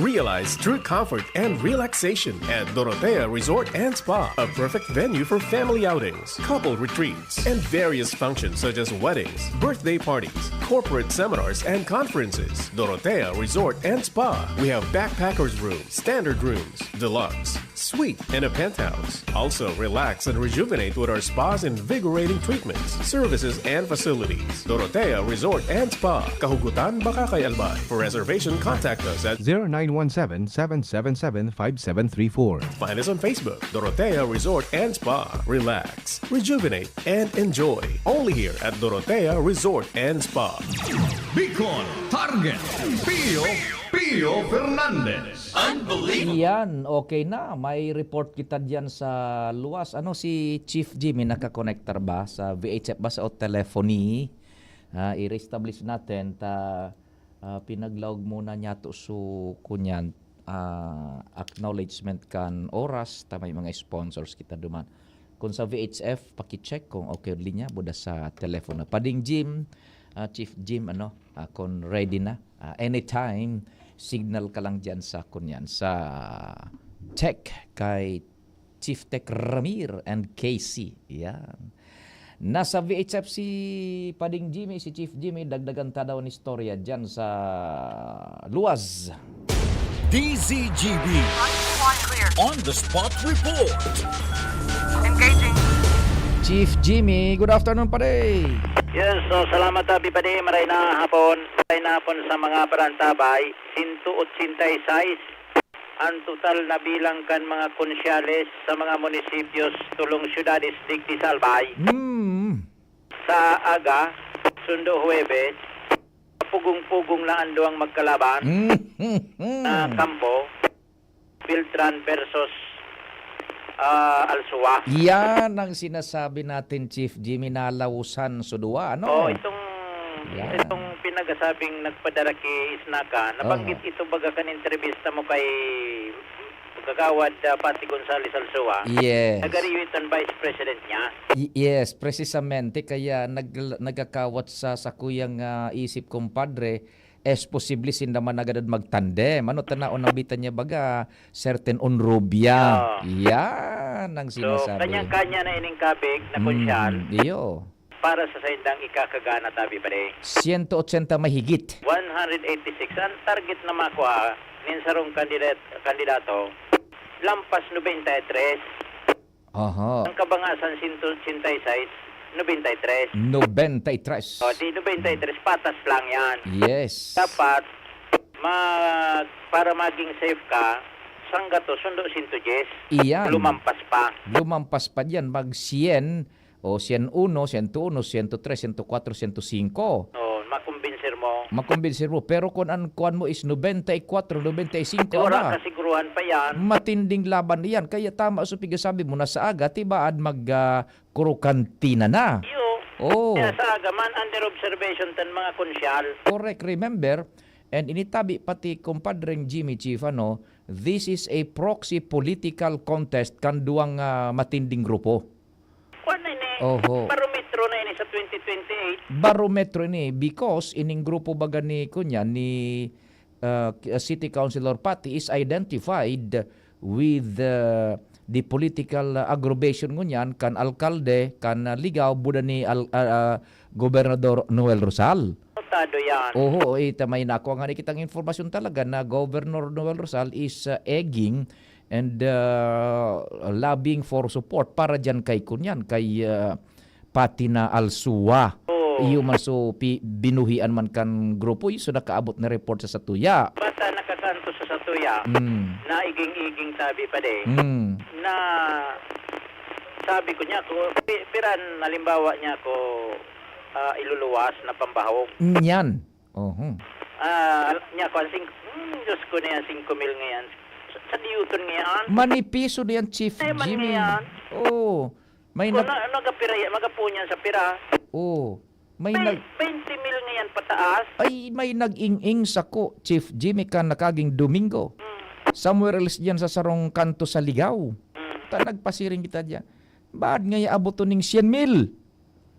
Realize true comfort and relaxation at Dorotea Resort and Spa, a perfect venue for family outings, couple retreats, and various functions such as weddings, birthday parties, corporate seminars, and conferences. Dorotea Resort and Spa. We have backpackers room, standard rooms, deluxe, suite, and a penthouse. Also, relax and rejuvenate with our spa's invigorating treatments, services, and facilities. Dorotea Resort and Spa, Kahugutan, Bacacay, Albay. For reservation, contact us at zero nine one seven, seven seven seven, five seven three four. Find us on Facebook, Dorotea Resort and Spa. Relax, rejuvenate, and enjoy. Only here at Dorotea Resort and Spa. Bicol Target, Pio, Pio Fernandez. Unbelievable. Iyan, okay na. May report kita diyan sa luwas. Ano, si Chief Jimmy nakakonektar ba sa V H F ba sa o telephony? Ah, i-reestablish natin ta, ah, pinaglaog muna niya to. So, kunyan, ah, acknowledgement kan oras ta may mga sponsors kita duman. Kung sa V H F, paki-check kung okay linya, buda sa telepono. Pading Jim, ah, Chief Jim, ano, ah, kung ready na, ah, anytime, signal ka lang dyan sa, kunyan, sa tech kay Chief Tech Ramir and K C. Yan. Nasa V H F si Pading Jimmy, si Chief Jimmy, dagdagan ta daw an istorya dyan sa luwas. D Z G B. On the spot report. Engaging. Chief Jimmy, good afternoon, pare. Yes, so salamat, Abi Padi. Maray na hapon. Maray na hapon sa mga parantabay. Sento otsenta y seis ang total na bilang kan mga konsyales sa mga munisipyos, tolong syudades digdi sa Albay. Mm. Sa aga, sundo Huwebes, pugong-pugong na an duwang magkalaban Mm. na kampo, Beltran versus, ah, Alsua. Yan ang sinasabi natin, Chief Jimmy, nalausan sa duwa, ano? Oh, itong, Yan. itong pinagasabing nagpadara ki Isnaca, nabanggit Oho. ito baga kan entrevista mo kay Kagawad, ah, Patty Gonzales Alsua. Yes. Nagariyo iton vice president niya. Y-, yes, precisamente. Kaya nag-, nagkakawat sa sakuyang, ah, isip, kumpadre, es posible sinda man nagad magtandem. Ano, tanaw, nambitan niya baga, certain unrubia. Oo. Yan ang So, sinasabi. kanyang-kanya na ining kabig na Mm, konsyal. iyo. Para sa saindang ikakagana, tabi pa rin. Siyento otsenta mahigit. One hundred eighty-six. Ang target na makuha, Nin sarong kandidat-, kandidato, lampas nobenta y tres. Aha. Ang kabangasan, sento ochenta y seis, nobenta y tres. Nobenta y tres. O, di nobenta y tres, patas lang yan. Yes. Dapat, mag-, para maging safe ka, sanggatos, sundo sento dyes. Iyan. Lumampas pa. Lumampas pa diyan, mag syen, o syen uno, sento uno, sento tres, sento kwatro, sento singko. O, makumbinser mo. Makumbinser mo. Pero kung ang kuwan mo is nobenta y kwatro, nobenta y singko, Wala aba, kasiguruhan pa yan. Matinding laban iyan. Kaya tama so pigasabi mo na sa aga, tibaad mag, ah, kurukantina na. Iyo. Oo. Kaya sa aga man, under observation tan mga konsyal. Correct. Remember, and initabi pati Compadreng Jimmy, Chief, ano, this is a proxy political contest kan duwang, ah, matinding grupo. Kwan na ini, Oho. Barometro na ini sa twenty twenty-eight. Barometro ini because ining grupo baga ni, kunya, ni, ah, City Councilor Patty is identified with, ah, the political, ah, aggravation ngunyan kan alkalde kan, ah, Ligao, buda ni al-, ah, ah, Gobernador Noel Rosal. Notado yan. Oho, ita may nakuha nga ni kitang informasyon talaga na Governor Noel Rosal is, ah, egging and, ah, lobbying for support para diyan kay kunyan, kay, ah, Patty na Alsua. Oo. Iyo man so pi-, binuhian man kan grupo, iyo so nakaabot na report sa satuya. Basta nakakanto sa satuya, Mm. na iging-iging sabi pa de, Mm. na sabi ko niya, ko, pi-, piran, halimbawa niya ko, ah, iluluwas na pambahog. Yan. Oho. Ah, niya ko, ang sing-, hmm, Diyos ko na yan, singko mil ngayon. Sa, sa diyuton ngayon. Manipiso na yan, Chief Ay, man Jimmy. Ngayon. Oo. May Kung nag- na, nagapira yan, magapo niyan sa pira. Oo. May May nag- twenty mil ngayon pataas. Ay, may nag-ing-ing sako, Chief Jimmy, kan nakaging Domingo. Hmm. Somewhere else diyan sa sarong kanto sa Ligaw. Hmm. Ta nagpasiring kita diyan. Baad nga iaabot to ning syen mil?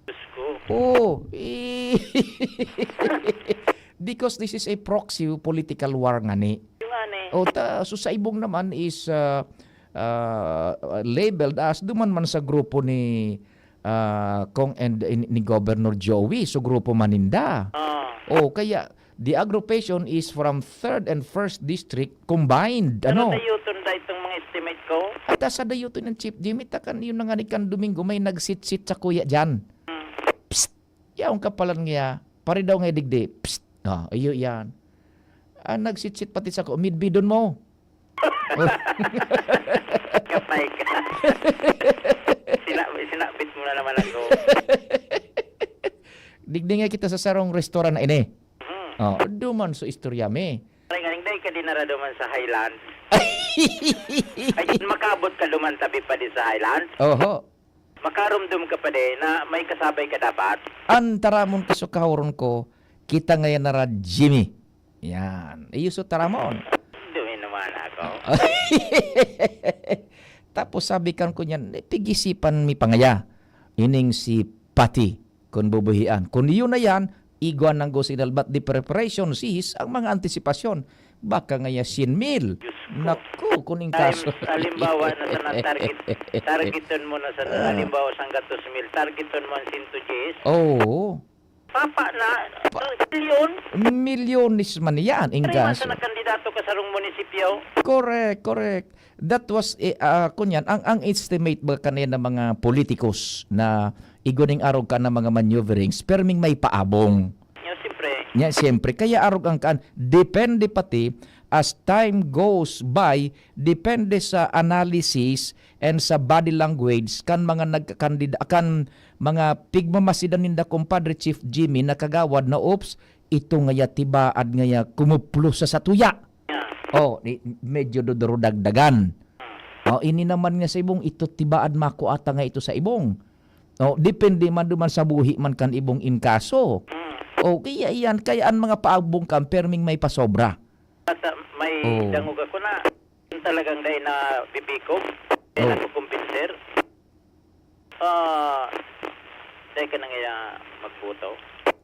Diyos ko. Oo. Eh, because this is a proxy political war ngani. Yung nga ni. O, ta, so sa ibong naman is, ah, ah, labeled as duman man sa grupo ni, ah, Cong and, ni, ni Governor Joey. So, grupo man ninda. Ah. O, kaya, the aggravation is from third and first district combined. Ano Ano? dayuton da itong mga estimate ko? At sa dayuton ng Chief Jimmy, takan yun na nga ni kan Domingo, may nagsitsit sa kuya dyan. Hmm. Psst! Yaong kapalan niya, pare daw nga digdi. Psst! Ah, iyo yan. Ah, nagsitsit pati sa ko, midbidon mo. Kapay ka. Sina-, sinabit mo na naman ako. Digdi nga kita sa sarong restaurant na ini. Hmm. Oh, duman so istorya mi. Ay, galing dahil ka dinara duman sa Highland. Ay, makabot ka duman tabi pa di sa Highland. Oho. Makarumdum ka pa di na may kasabay ka dapat. An taramon ka so kahuron ko, kita ngayon na ra, Jimmy. Yan. Iyo so taramon. Dumi naman ako. Tapos sabi kan ko niyan, "Eh, pig-isipan mi pa ngaya. Ining si Pati, kun bubuhian. Kun iyo na yan, igwa nang go signal, but the preparation is ang mga antisipasyon. Baka ngaya syen mil." Diyos ko. Naku, kun in Times, kaso. halimbawa na sana target, targeton mo na sana, Ah. halimbawa, sanggatos mil, targeton mo ang sento dyes. Oo. Papa na, Pa- milyon. Milyones man yan, in Pero iwan kaso. sana kandidato ka sa rong munisipyo. Correct, correct. That was, eh, ah, kunyan, ang, ang estimate ba kanina ng mga politikus na iguning arog ka ng mga maneuverings, perming may paabong. Yan, siyempre. Yan, siyempre. Kaya arog ang kaan, depende pati, as time goes by, depende sa analysis and sa body language kan mga nagkakandida-, kan mga pigmamasidan ninda, Compadre Chief Jimmy, na kagawad na, "Oops, ito ngaya tibaad ngaya kumuplo sa satuya." Oh, di, medyo dodoro dagdagan. Oh, ini naman nga sa ibong, ito tibaad makuata nga ito sa ibong. Oh, depende man duman sa buhi man kan ibong inkaso. Oh, kaya iyan, kaya ang mga paabong kan perming may pasobra. Basta may Oh. dangog ako na yun talagang dahil na bibikog, dahil Oh. nakukumbinser. Ah, dahil ka na nga magbuto.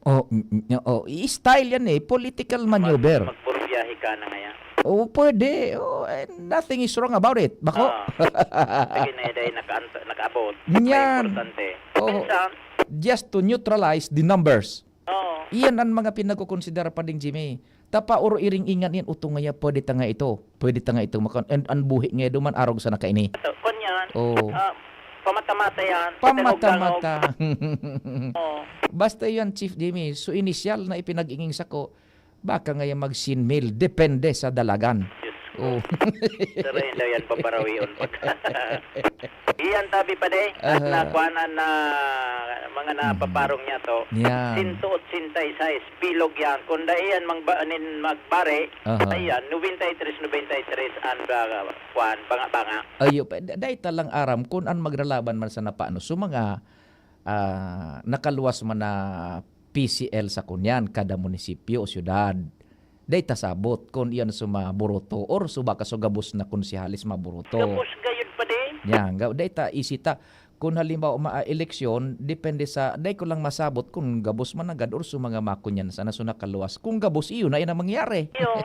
Oh, mm, mm, oh, i-style yan eh, political maneuver. Mag-, magburubiyahe ka na nga yan. Oh, pwede. Oh, eh, nothing is wrong about it. Bako? Ah, lagi na yun dahil nakaanta-, nakaabot. Yan. May importante. Oh, Minsan, just to neutralize the numbers. Oo. Iyan an mga pinagkokonsidera pa ding Jimmy. Tapa oro iring ingan yan, utong ngaya, pwede ta nga ito. Pwede ta nga ito. Makan, and an buhi nga duman, arog sa nakaini. Ito, kun yan, Oh. ah, pamata-mata yan. Pamata-mata. Oo. Basta yan, Chief Jimmy. So, inisyal na ipinag-inging sako, baka ngaya mag-sien mil. Depende sa dalagan. Diyos ko. Oh. Pero yun daw yan, paparawion pa. Iyan, tabi pa de, at Aha. nakuhanan na mga Mhm. napaparong niya to. Yan. Sinto otsenta y seis, bilog yan. Kung dai yan mangba-, nin magbari, Aha. ayan, nobenta y tres, nobenta y tres, and, ah, kuwan, banga-banga. Ayo, pa, da-, dai ta lang aram kun an magralaban man sana paano. So, mga, ah, nakaluwas man na P C L sa kunyan, kada munisipyo o syudad. Dai ta sabot kun iyan suma buroto or su baka su gabos na konsehales maburoto. Gabos gayud pa din. Yan, ga-, dai ta isita. Kun halimbawa, ma-, ah, eleksyon, depende sa, dai ko lang masabot kun gabos man nanggad or su mga makunyan sana su nakaluwas. Kun gabos, iyo na yan ang mangyari. Iyo.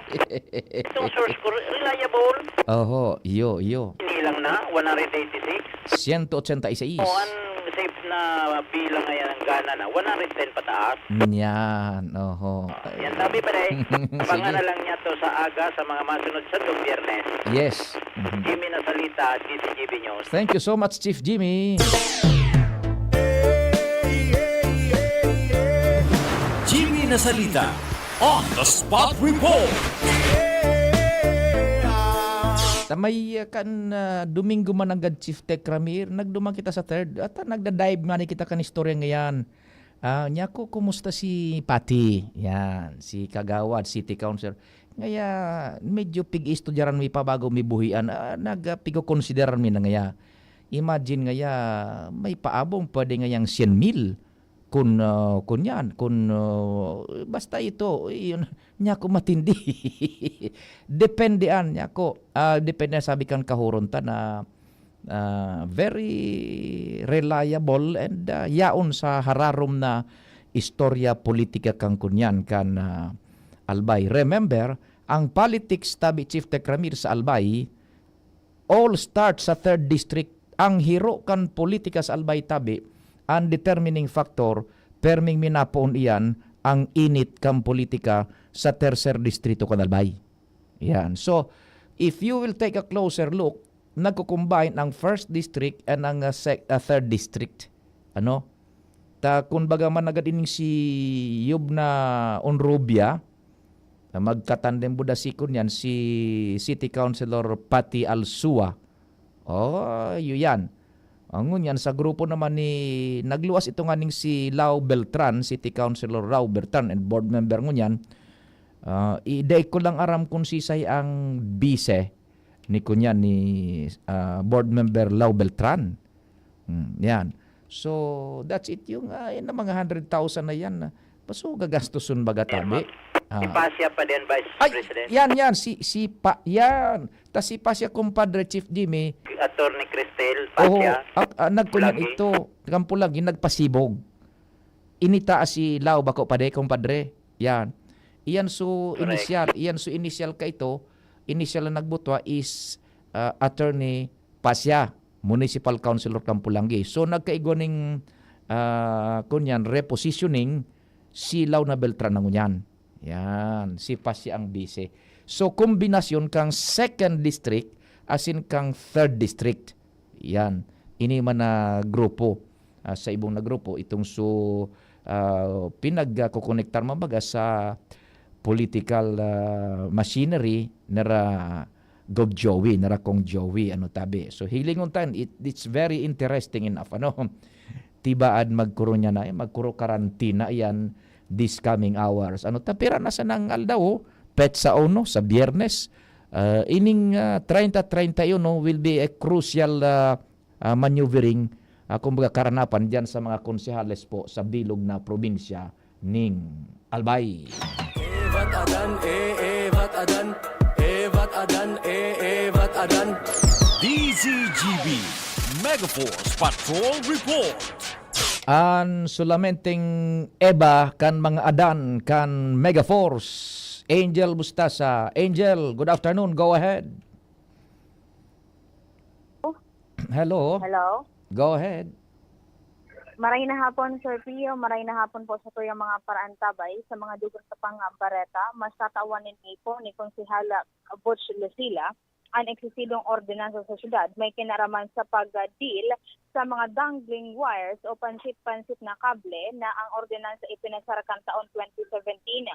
Itong source ko, reliable. Oho, iyo, iyo. Hindi lang na, one hundred eighty-six. Siyento otsenta y seis. O, ang safe na bilang ngayon ang gana na, one hundred ten pataas. Yan, oho. Yan, sabi pa rin, abangan na lang niya to sa aga sa mga masunod sa itong Biyernes. Yes. Mhm. Jimmy Nasalita, D C G B News. Thank you so much, Chief Jimmy. Jimmy Nasalita, on the spot report. Sa may, uh, kan, uh, Domingo man nanggad, Chief Tech Ramir, nagduman kita sa third, at, uh, nagda-dive nga ni kita kan istorya ngayan. Ah, niya ko, kumusta si Pati? Yan, si Kagawad, City Council. Ngaya, medyo pig-istudyaran mi pa bago mi buhian. Ah, nag, ah, pigokonsideran mi na ngaya. Imagine ngaya, may paabong pwede ngayang syen mil. Kun, ah, kun yan, kun, ah, basta ito, iyon, niya ko matindi. Depende an, niya ko. Ah, depende, sabi kan kahuron ta na, ah, very reliable and, ah, yaon sa hararom na istorya politika kan kunyan kan, ah, Albay. Remember, ang politics, tabi Chief Tech Ramir, sa Albay, all start sa third district. Ang hiro kan politika sa Albay, tabi, ang determining factor, perming minapoon iyan ang init kan politika sa tercer distrito kan Albay. Yan. So, if you will take a closer look, nagko-combine ang first district and ang, ah, sec-, ah, third district. Ano? Ta, kun baga man nagad ining si Yub na Onrubia, na magkatandem buda si kun yan, si City Councilor Patty Alsua. Oh, yu yan. Ang ngunyan sa grupo naman ni, nagluwas ito nga ning si Lau Beltran, City Councilor Lau Beltran, and board member ngunyan. Ah, i-, dai ko lang aram kung sisay ang bise ni kunyan ni, ah, board member Lau Beltran. Hmm, yan. So, that's it. Yung, ah, yun na mga hundred thousand na yan, ah, paso gagastoson baga, tabi. Ah. Si Pasya pa din, Vice Ay, President. Yan, yan. Si, si Pa-, yan. Ta si Pasya, kumpadre, Chief Jimmy. Attorney Cristel Oo, Pasya. Ak-, ah, nagkunyan Pulagi. Ito. Kampulagi, nagpasibog. Inita si Lau bako pa de, kumpadre. Yan. Iyan su Correct. Initial, iyan su initial ka ito. Initial na nagbutwa is, ah, Attorney Pasya, Municipal Councilor Kampulanggi. So, nagkaigwa ning, ah, kunyan, repositioning si Lau na Beltran na ngunyan. Yan, si Pasya ang bise. So, kombinasyon kang second district asin kang third district. Yan. Ini man na grupo, ah, sa ibong na grupo, itong so, ah, pinagkokonektar, mabaga, sa political, ah, machinery nira Gov Joey, nira Kong Joey, ano, tabi. So, hilingon tan, it, it's very interesting enough, ano. Tibaad magkuro niya na, eh, magkuro karantina yan this coming hours. Ano, ta, pira na sanang aldaw, oh, petsa uno, sa Biyernes. Ah, ining, ah, treinta treinta y uno will be a crucial, ah, ah, maneuvering, ah, kumbaga, karanapan diyan sa mga konsehales po sa bilog na probinsya ning Albay. Evat adan, eh, evat adan, evat adan, eh, evat adan. D Z G B, Megaforce Patrol Report. An sulamenteng Eva kan mga adan kan Megaforce, Angel Bustasa. Angel, good afternoon. Go ahead. Hello? Hello? Go ahead. Maray na hapon, Sir Pio. Maray na hapon po sa tuyang mga paraantabay. Sa mga dugang sa pang-, bareta, mas tatawan nin ngipon ni Konsehal Butch Lucila an eksisidong ordinansa sa syudad may kinaraman sa pag-deal sa mga dangling wires o pansit-pansit na kable na ang ordinansa ipinasar kan taon twenty seventeen.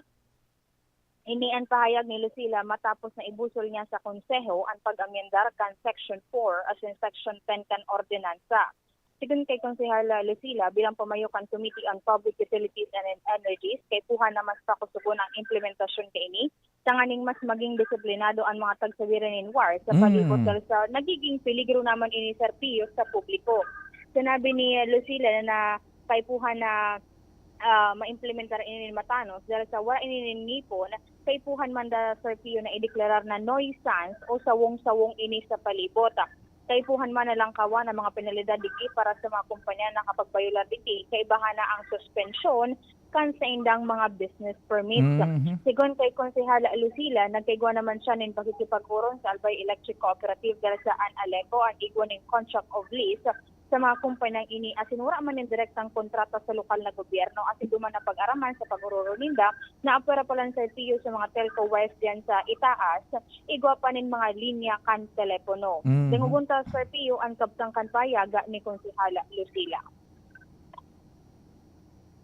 Ini an pahayag ni Lucila matapos na ibusol niya sa Konseho an pag-amyendar kan Section four asin Section ten kan ordinansa. Sigon kay Konsehal Lucila, bilang pamayo kan Committee on Public Utilities and Energies, kaipuhan na mas pakosogon ang implementasyon kaini tanganing mas maging disiplinado an mga tagsabiran nin wires sa palibot Mm. dahil sa nagiging peligro naman ini, Sir Pio, sa publiko. Sinabi ni Lucila na kaipuhan na, ah, maimplementar ini nin matanos dahil sa wala ini nin ngipon, kaipuhan man da, Sir Pio, na ideklarar na nuisance o sawong-sawong ini sa palibot. Kaipuhan man na langkawan ang mga penalidad digdi para sa mga kumpanya na nakapagbayular digdi, kaibahan na ang suspensyon kan saindang mga business permits. Mhm. Sigon kay Konsehal Lucila, nagkaigwa naman siya nin pakikipaghuron sa Albay Electric Cooperative dahil sa an Aleco an igwa nin contract of lease sa mga kumpanyang ini asin wala man nin direktang kontrata sa lokal na gobyerno asin duman na pag-araman sa pag-ororo ninda na apwera pa lang, Sir Pio, sa mga telco wires diyan sa itaas, igwa pa nin mga linya kan telepono. Mhm. Dingogon ta, Sir Pio, an kabtang kan pahayag ni Konsehal Lucila.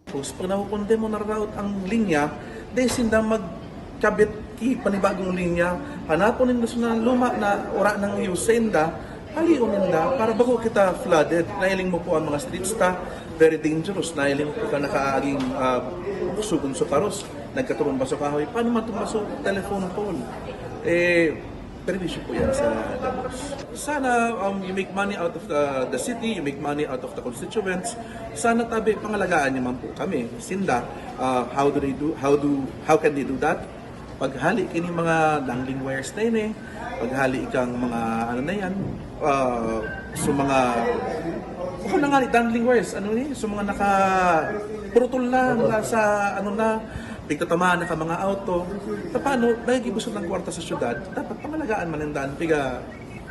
Tapos, pag nakukundi mo, nararaot ang linya, dai sinda magkabit ki panibagong linya. Hanapon nindo sa luma na ora nang use sinda, halion ninda para bako kita flooded. Nahiling mo po ang mga streets ta, very dangerous. Nahiling mo po ka nakaaging, ah, sugon sa paros, nagkaturumba sa kahoy. Paano matumba sa telephone pole? Eh, perwisyo po yan sa gabos. Sana, um, you make money out of the, the city, you make money out of the constituents. Sana tabi, pangalagaan niyo man po kami. Sinda, uh, how do they do, how do, how can they do that? Paghali kini mga dangling wires na ini, paghali kang mga ano na yan, uh, so mga, ano na nga ni dangling wires, ano ni? So mga naka, purutol na, mga sa ano na, pigtatamaan na ka mga auto. Ta paano, nagigibusog ng kwarta sa syudad, dapat pangalagaan man ninda an piga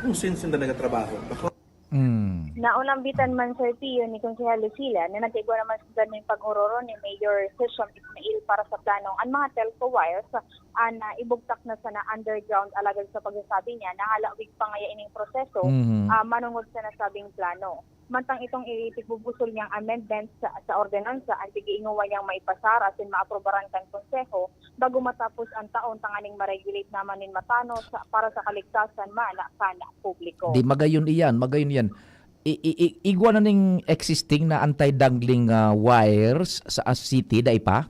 kung sinda nagatrabaho. Bako. Mm. Naunambitan man, Sir Pio, ni Konsehal Lucila na nagkaigwa naman sa ning pag-ororo ni Mayor Session Ismail para sa plano an mga telco wires an, ah, ibugtak na sana underground, alagad sa pagsasabi niya na halawig pa ngaya ining proseso, Mhm. ah, manongod sa nasabing plano. Mantang itong ipigbubusol niyang amendments sa, sa ordinansa an pig-iingowa niyang maipasar asin maaprubaran kan Konseho bago matapos an taon tanganing ma-regulate naman nin matanos para sa kaligtasan man kan publiko. Di, magayon iyan, magayon iyan. I, i, i, igwa na ning existing na anti-dangling, ah, wires sa, ah, city, dai pa?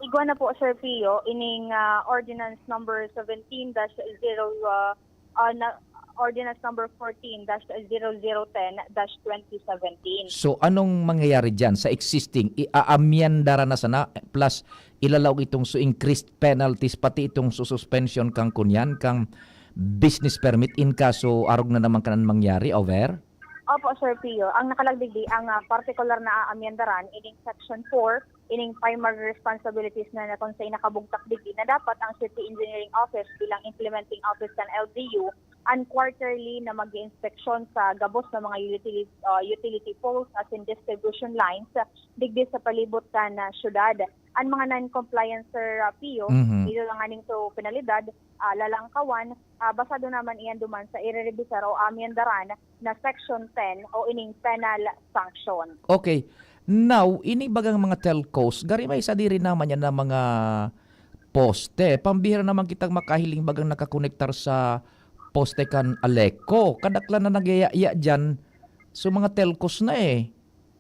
Igwa na po, Sir Pio, ining, ah, Ordinance Number seventeen dash zero, ah, ah, na, Ordinance Number fourteen dash zero zero ten dash twenty seventeen. So, anong mangyayari diyan sa existing? Iaamyendara na sana, plus ilalaog itong so increased penalties, pati itong so suspension kang kunyan, kang business permit in kaso arog na naman kanan mangyari, over? Opo, Sir Pio. Ang nakalagdigdi, ang, ah, partikular na aamyendaran, ining Section four, ining primary responsibilities na, na kung sa nakabugtak digdi, na dapat ang City Engineering Office bilang implementing office kan L G U, an quarterly na mag-iinspeksyon sa gabos na mga utility, ah, utility poles asin distribution lines, ah, digdi sa palibot kan, ah, syudad. An mga non-compliance, Sir, ah, Pio, Mhm. dito lang aning so penalidad, ah, lalangkawan, ah, basado naman iyan duman sa irerebisar o amyendaran na Section ten o ining penal sanction. Okay. Now, ini bagang mga telcos, gari may sadiri naman yan na mga poste. Pambihira naman kitang makahiling bagang nakakonektar sa poste kan Aleco. Kadaklan na nagyayaya diyan. So, mga telcos na eh.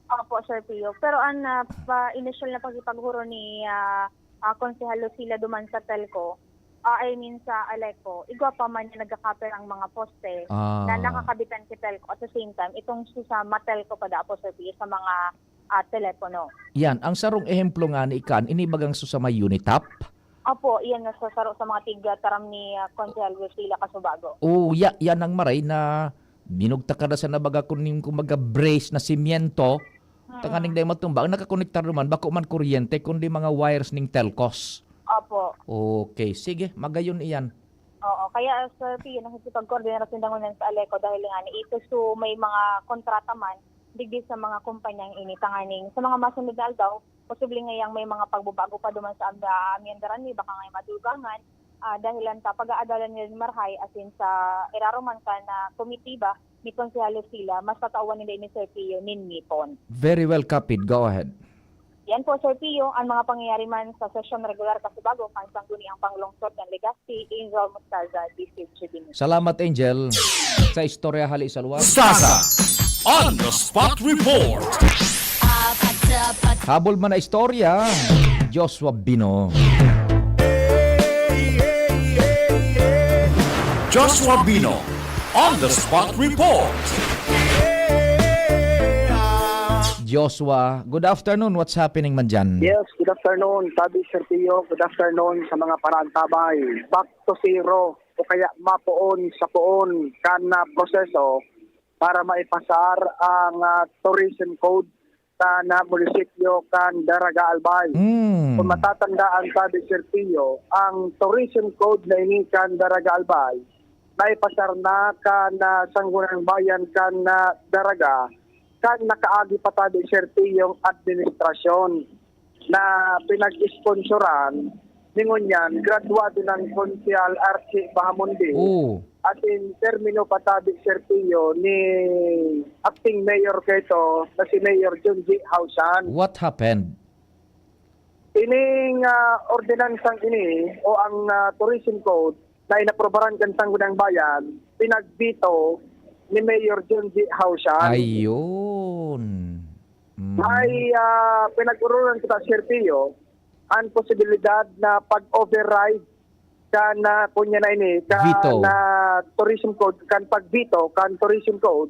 Opo, Sir Pio. Pero an, ah, pa, initial na pakikipaghuron ni, ah, ah, Konsehal Lucila duman sa telco, ah, I mean sa Aleco, igwa pa man yung nagkakaper ang mga poste Ah. na nakakabitan ki telco. At the same time, itong su-, sa Matelco pa da po, Sir Pio, sa mga, ah, telepono. Yan, ang sarong ehemplo nga ni ikan, ini bagang su sa may Unitap? Opo, iyan nga sa saro sa mga tig-, ah, taram ni, ah, Konsehal Lucila Casubago. Oh, ya, yan ang maray na binugtak ka na sa nabaga kuning kumbaga brace na simyento, Mm. tanganing dai matumba. Ang nakakonektar naman, bako man kuryente, kundi mga wires ning telcos. Opo. Okay, sige, magayon iyan. Oo, kaya, Sir Pio, nakikipag-coordinate rin dangunan sa Aleco dahil nga ni ito, so may mga kontrata man, digdi sa mga kumpanyang ini, tanganing sa mga masunod na aldaw, posible ngayang may mga pagbabago pa duman sa amda-, amiandaran ni baka ngaya madugangan, ah, dahilan ta pag-aadalan nila ni Marhay asin sa iraruman kan na komitiba ni Konsehal Lucila, mas tatawan ninda ini, Sir Pio, nin ngipon. Very well, Kapid. Go ahead. Yan po, Sir Pio, ang mga pangyayari man sa sesyon regular kasubago kan Sangguniang Panglungsod kan Legazpi, Angel Mostaza, D C H B News. Salamat, Angel. Sa istorya hali sa luwas. Saza on the spot report. Habol man na istorya, Joshua Bino. Joshua Bino on the spot report. Joshua, good afternoon. What's happening man dyan? Yes, good afternoon. Sabi, Sir Pio, good afternoon sa mga paraantabay. Back to zero o kaya mapoon sa poon kan, ah, proseso para maipasar ang, ah, tourism code kan, ah, munisipyo kan Daraga Albay. Mm. Kung matatandaan, sabi, Sir Pio, ang tourism code na ini kan Daraga Albay, naipasar na kan, ah, Sangguniang Bayan kan, ah, Daraga, kan nakaagi pa, sabi, Sir Pio, yung administrasyon na pinag-sponsoran ni ngunyan, graduado ng Konsehal Archie Bahamonde. Oo. Asin termino pa, sabi, Sir Pio, ni acting mayor kaito na si Mayor Junji Hausan. What happened? Ining, ah, ordinansang ini o ang, ah, tourism code na inaprobaran kan Sangguniang Bayan, pinag-veto ni Mayor Junji Hausan. Ayun. Mm. May, ah, pinag-urulan kita, Sir Pio, ang posibilidad na pag-override kan, ah, kunya na ini, kan, Veto. ah, tourism code, kan pag-veto, kan tourism code.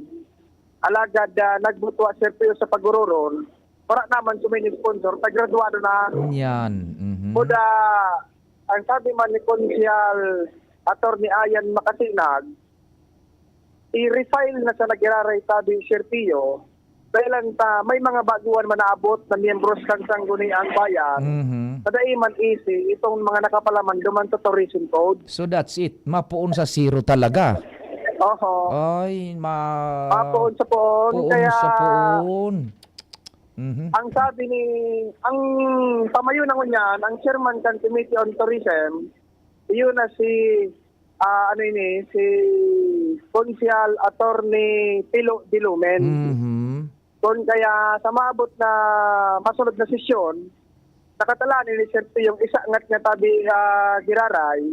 Alagad, ah, nagbutwa, Sir Pio, sa pag-ururon, wala naman sa main sponsor, tagraduado na. Yan. Mhm. Kuda, ang sabi man ni Konsehal Attorney Ayan Makasinag, i-refile na sa nagiraray tabi, Sir Pio, dahil lang ta, may mga baguhan man naabot na miyembros kan Sangguniang Bayan, Mhm. na dai man easy itong mga nakapalaman duman sa tourism code. So that's it. Mapoon sa zero talaga. Oho. Ay, ma- Mapoon sa poon, Poon kaya sa poon. Mhm. ang sabi ni, ang pamayo na ngunyan, ang chairman kan Committee on Tourism, iyon na si, ah, ano ini, si Konsehal Attorney Pilo Dilumen. Mhm. Kun kaya sa maabot na masunod na sesyon, nakatalaan ni Sir Pio yung isa ngat nga tabi, ah, giraray,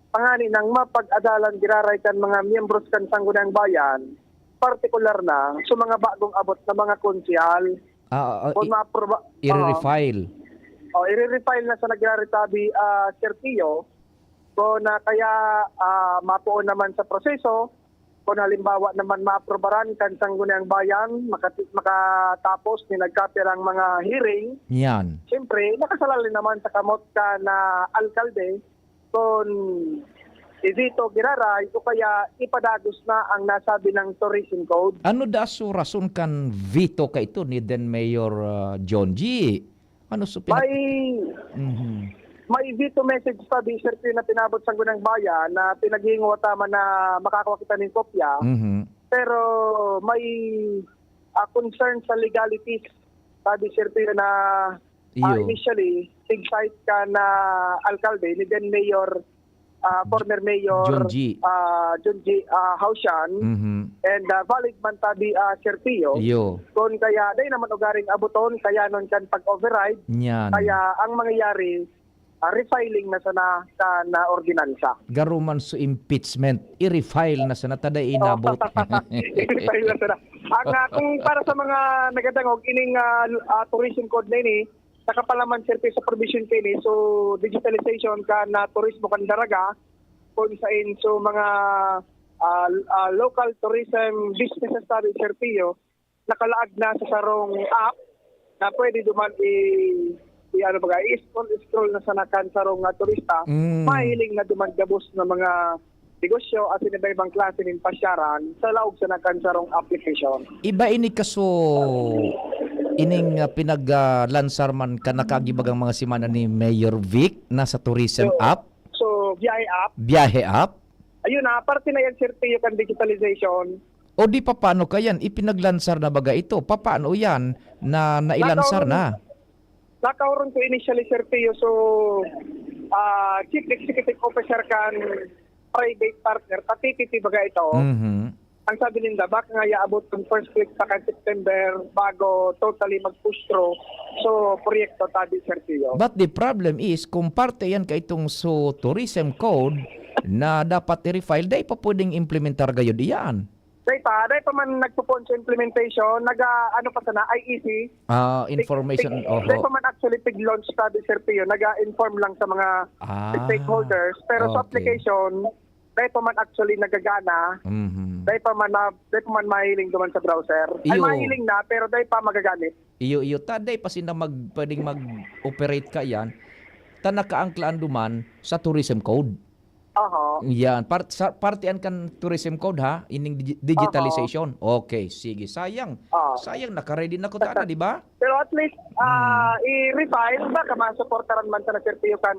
pangani nang mapag-adalan giraray kan mga miyembros kan Sangguniang Bayan, partikular na sa mga bagong abot na mga konsehal. Ah, ah, Kung i-, maaproba-, i-refile. Oo. Oh, i-refile na sa nagiraritabi, ah, Sir Pio, kung na kaya, ah, mapoon naman sa proseso, kung halimbawa naman maaprobaran kan Sangguniang Bayan, makati-, makatapos ni nagkapirang mga hearing, Yan. siyempre, nakasalalin naman sa kamot kan alkalde, kung i-veto giraray o kaya ipadagos na ang nasabi ng tourism code. Ano da so rason kan veto kaito ni then Mayor, ah, John G? Ano so pinag- May, Mhm. may veto message pa, Sir Pio, na pinabot sa Sangguniang Bayan na pinaghihinguha ta man na makakua kita ning kopya. Mhm. Pero may, ah, concern sa legalities, sabi, Sir Pio, na Ah, Iyo. initially, nag-cite kan alkalde ni then Mayor, ah, former Mayor, John G. ah, John G, ah, Hausian. Mhm. And, ah, valid man tabi, ah, Sir Pio. Iyo. Kun kaya, dai naman ugaring abuton, kaya nun kan pag-override. Yan. Kaya ang mangyayari, ah, refiling na sana kan, ah, ordinansa. Garo man so impeachment, i-refile na sana, ta dai inabot. I-refile na sana. Ang, ah, kung para sa mga nagadangog, ining, ah, ah, tourism code na ini, nakapalaman, Sir Pio, sa provision kaini. So, digitalization kan, ah, turismo kan Daraga, kung sain, so, mga, ah, ah, local tourism businesses tabi, Sir Pio, nakalaag na sa sarong app na pwede duman i-, i-, ano baga, i-scroll, scroll na sana kan sarong, ah, turista. Mm. Mahiling na duman gabos na mga negosyo at iba-ibang klase nin pasyaran sa laog sana kan sarong application. Iba ini kaso ining, ah, pinag, ah, lansar man kan nakagibagang mga semana ni Mayor Vic na sa tourism So, app? so, Biyahe app. Biyahe app? Ayun na, parte na yan, Sir Pio, kan digitalization. O di papaano kayan, ipinaglansar na baga ito? Papaano yan na nailansar na? Nakaurong ko initially, Sir Pio, so, ah, Chief Executive Officer kan private partner, ta T P P baga ito. Mhm. Ang sabi ninda, baka nga yaabot ang first week pa kan September bago totally mag-push through. So, proyekto tabi, Sir Pio. But the problem is, kung parte yan ka itong so tourism code na dapat i-refile, dai pa pwedeng implementar gayod iyan. Dai pa, dai pa man nagpupon sa implementation, naga, ano pa sana, I E C. Ah, information, Pig- oho. Dai pa man actually pig-launch tabi, Sir Pio. Naga-inform lang sa mga Ah, stakeholders. Pero sa okay. application, dai pa man actually nagagana. Mhm. Dai pa man na, dai pa man mahiling duman sa browser. Ay, Iyo. Mahiling na, pero dai pa magagamit. Iyo, iyo, ta, dai pa sinda mag, pwedeng mag-operate ka yan. Ta nakaangklaan duman sa tourism code. Oho. Yan. Part, sa, parte yan kan tourism code, ha? Ining digi- digitalization. Okay, sige. Sayang. Oo. Sayang, nakaready na ko tana, di ba? Pero at least, ah, i-refile ba ka masuportaran man sana, Sir Pio, kan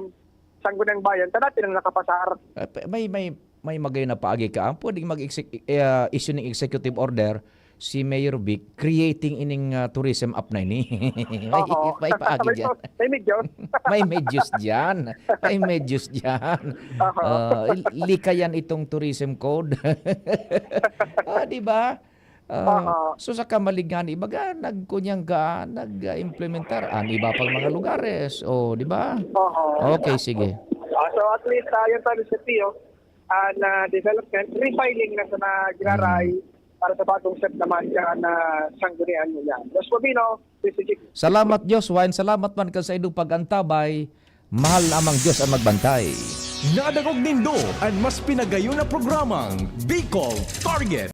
Sangguniang Bayan? Tana, tinang nakapasar. Eh, pe- may, may, may magay na paagi ka. Ang pwedeng mag-issue ng executive order, si Mayor Vic, creating ining ah, tourism app na ini. may, Oho. may paagi dyan. May medyo. May medyos dyan. May medyos dyan. Aha. Ah, likayan itong tourism code. Ah, di ba? Ah, Aha. So sa kamaligani, baga nagkunyang ka, nag-implementar ang iba pang mga lugares. O, di ba? Oho. Okay, sige. Ah, so at least, uh, yan tabi, Sir Pio, ah, na development, refiling na sana giraray para sa bagong set naman ka na sanggunian mo yan. Los Bobino, Mister Chico. Salamat, Joshua, and salamat man ka sa idong pag-antabay. Mahal na amang Diyos ang magbantay. Nadangog nindo an mas pinagayon na programang Bicol Target.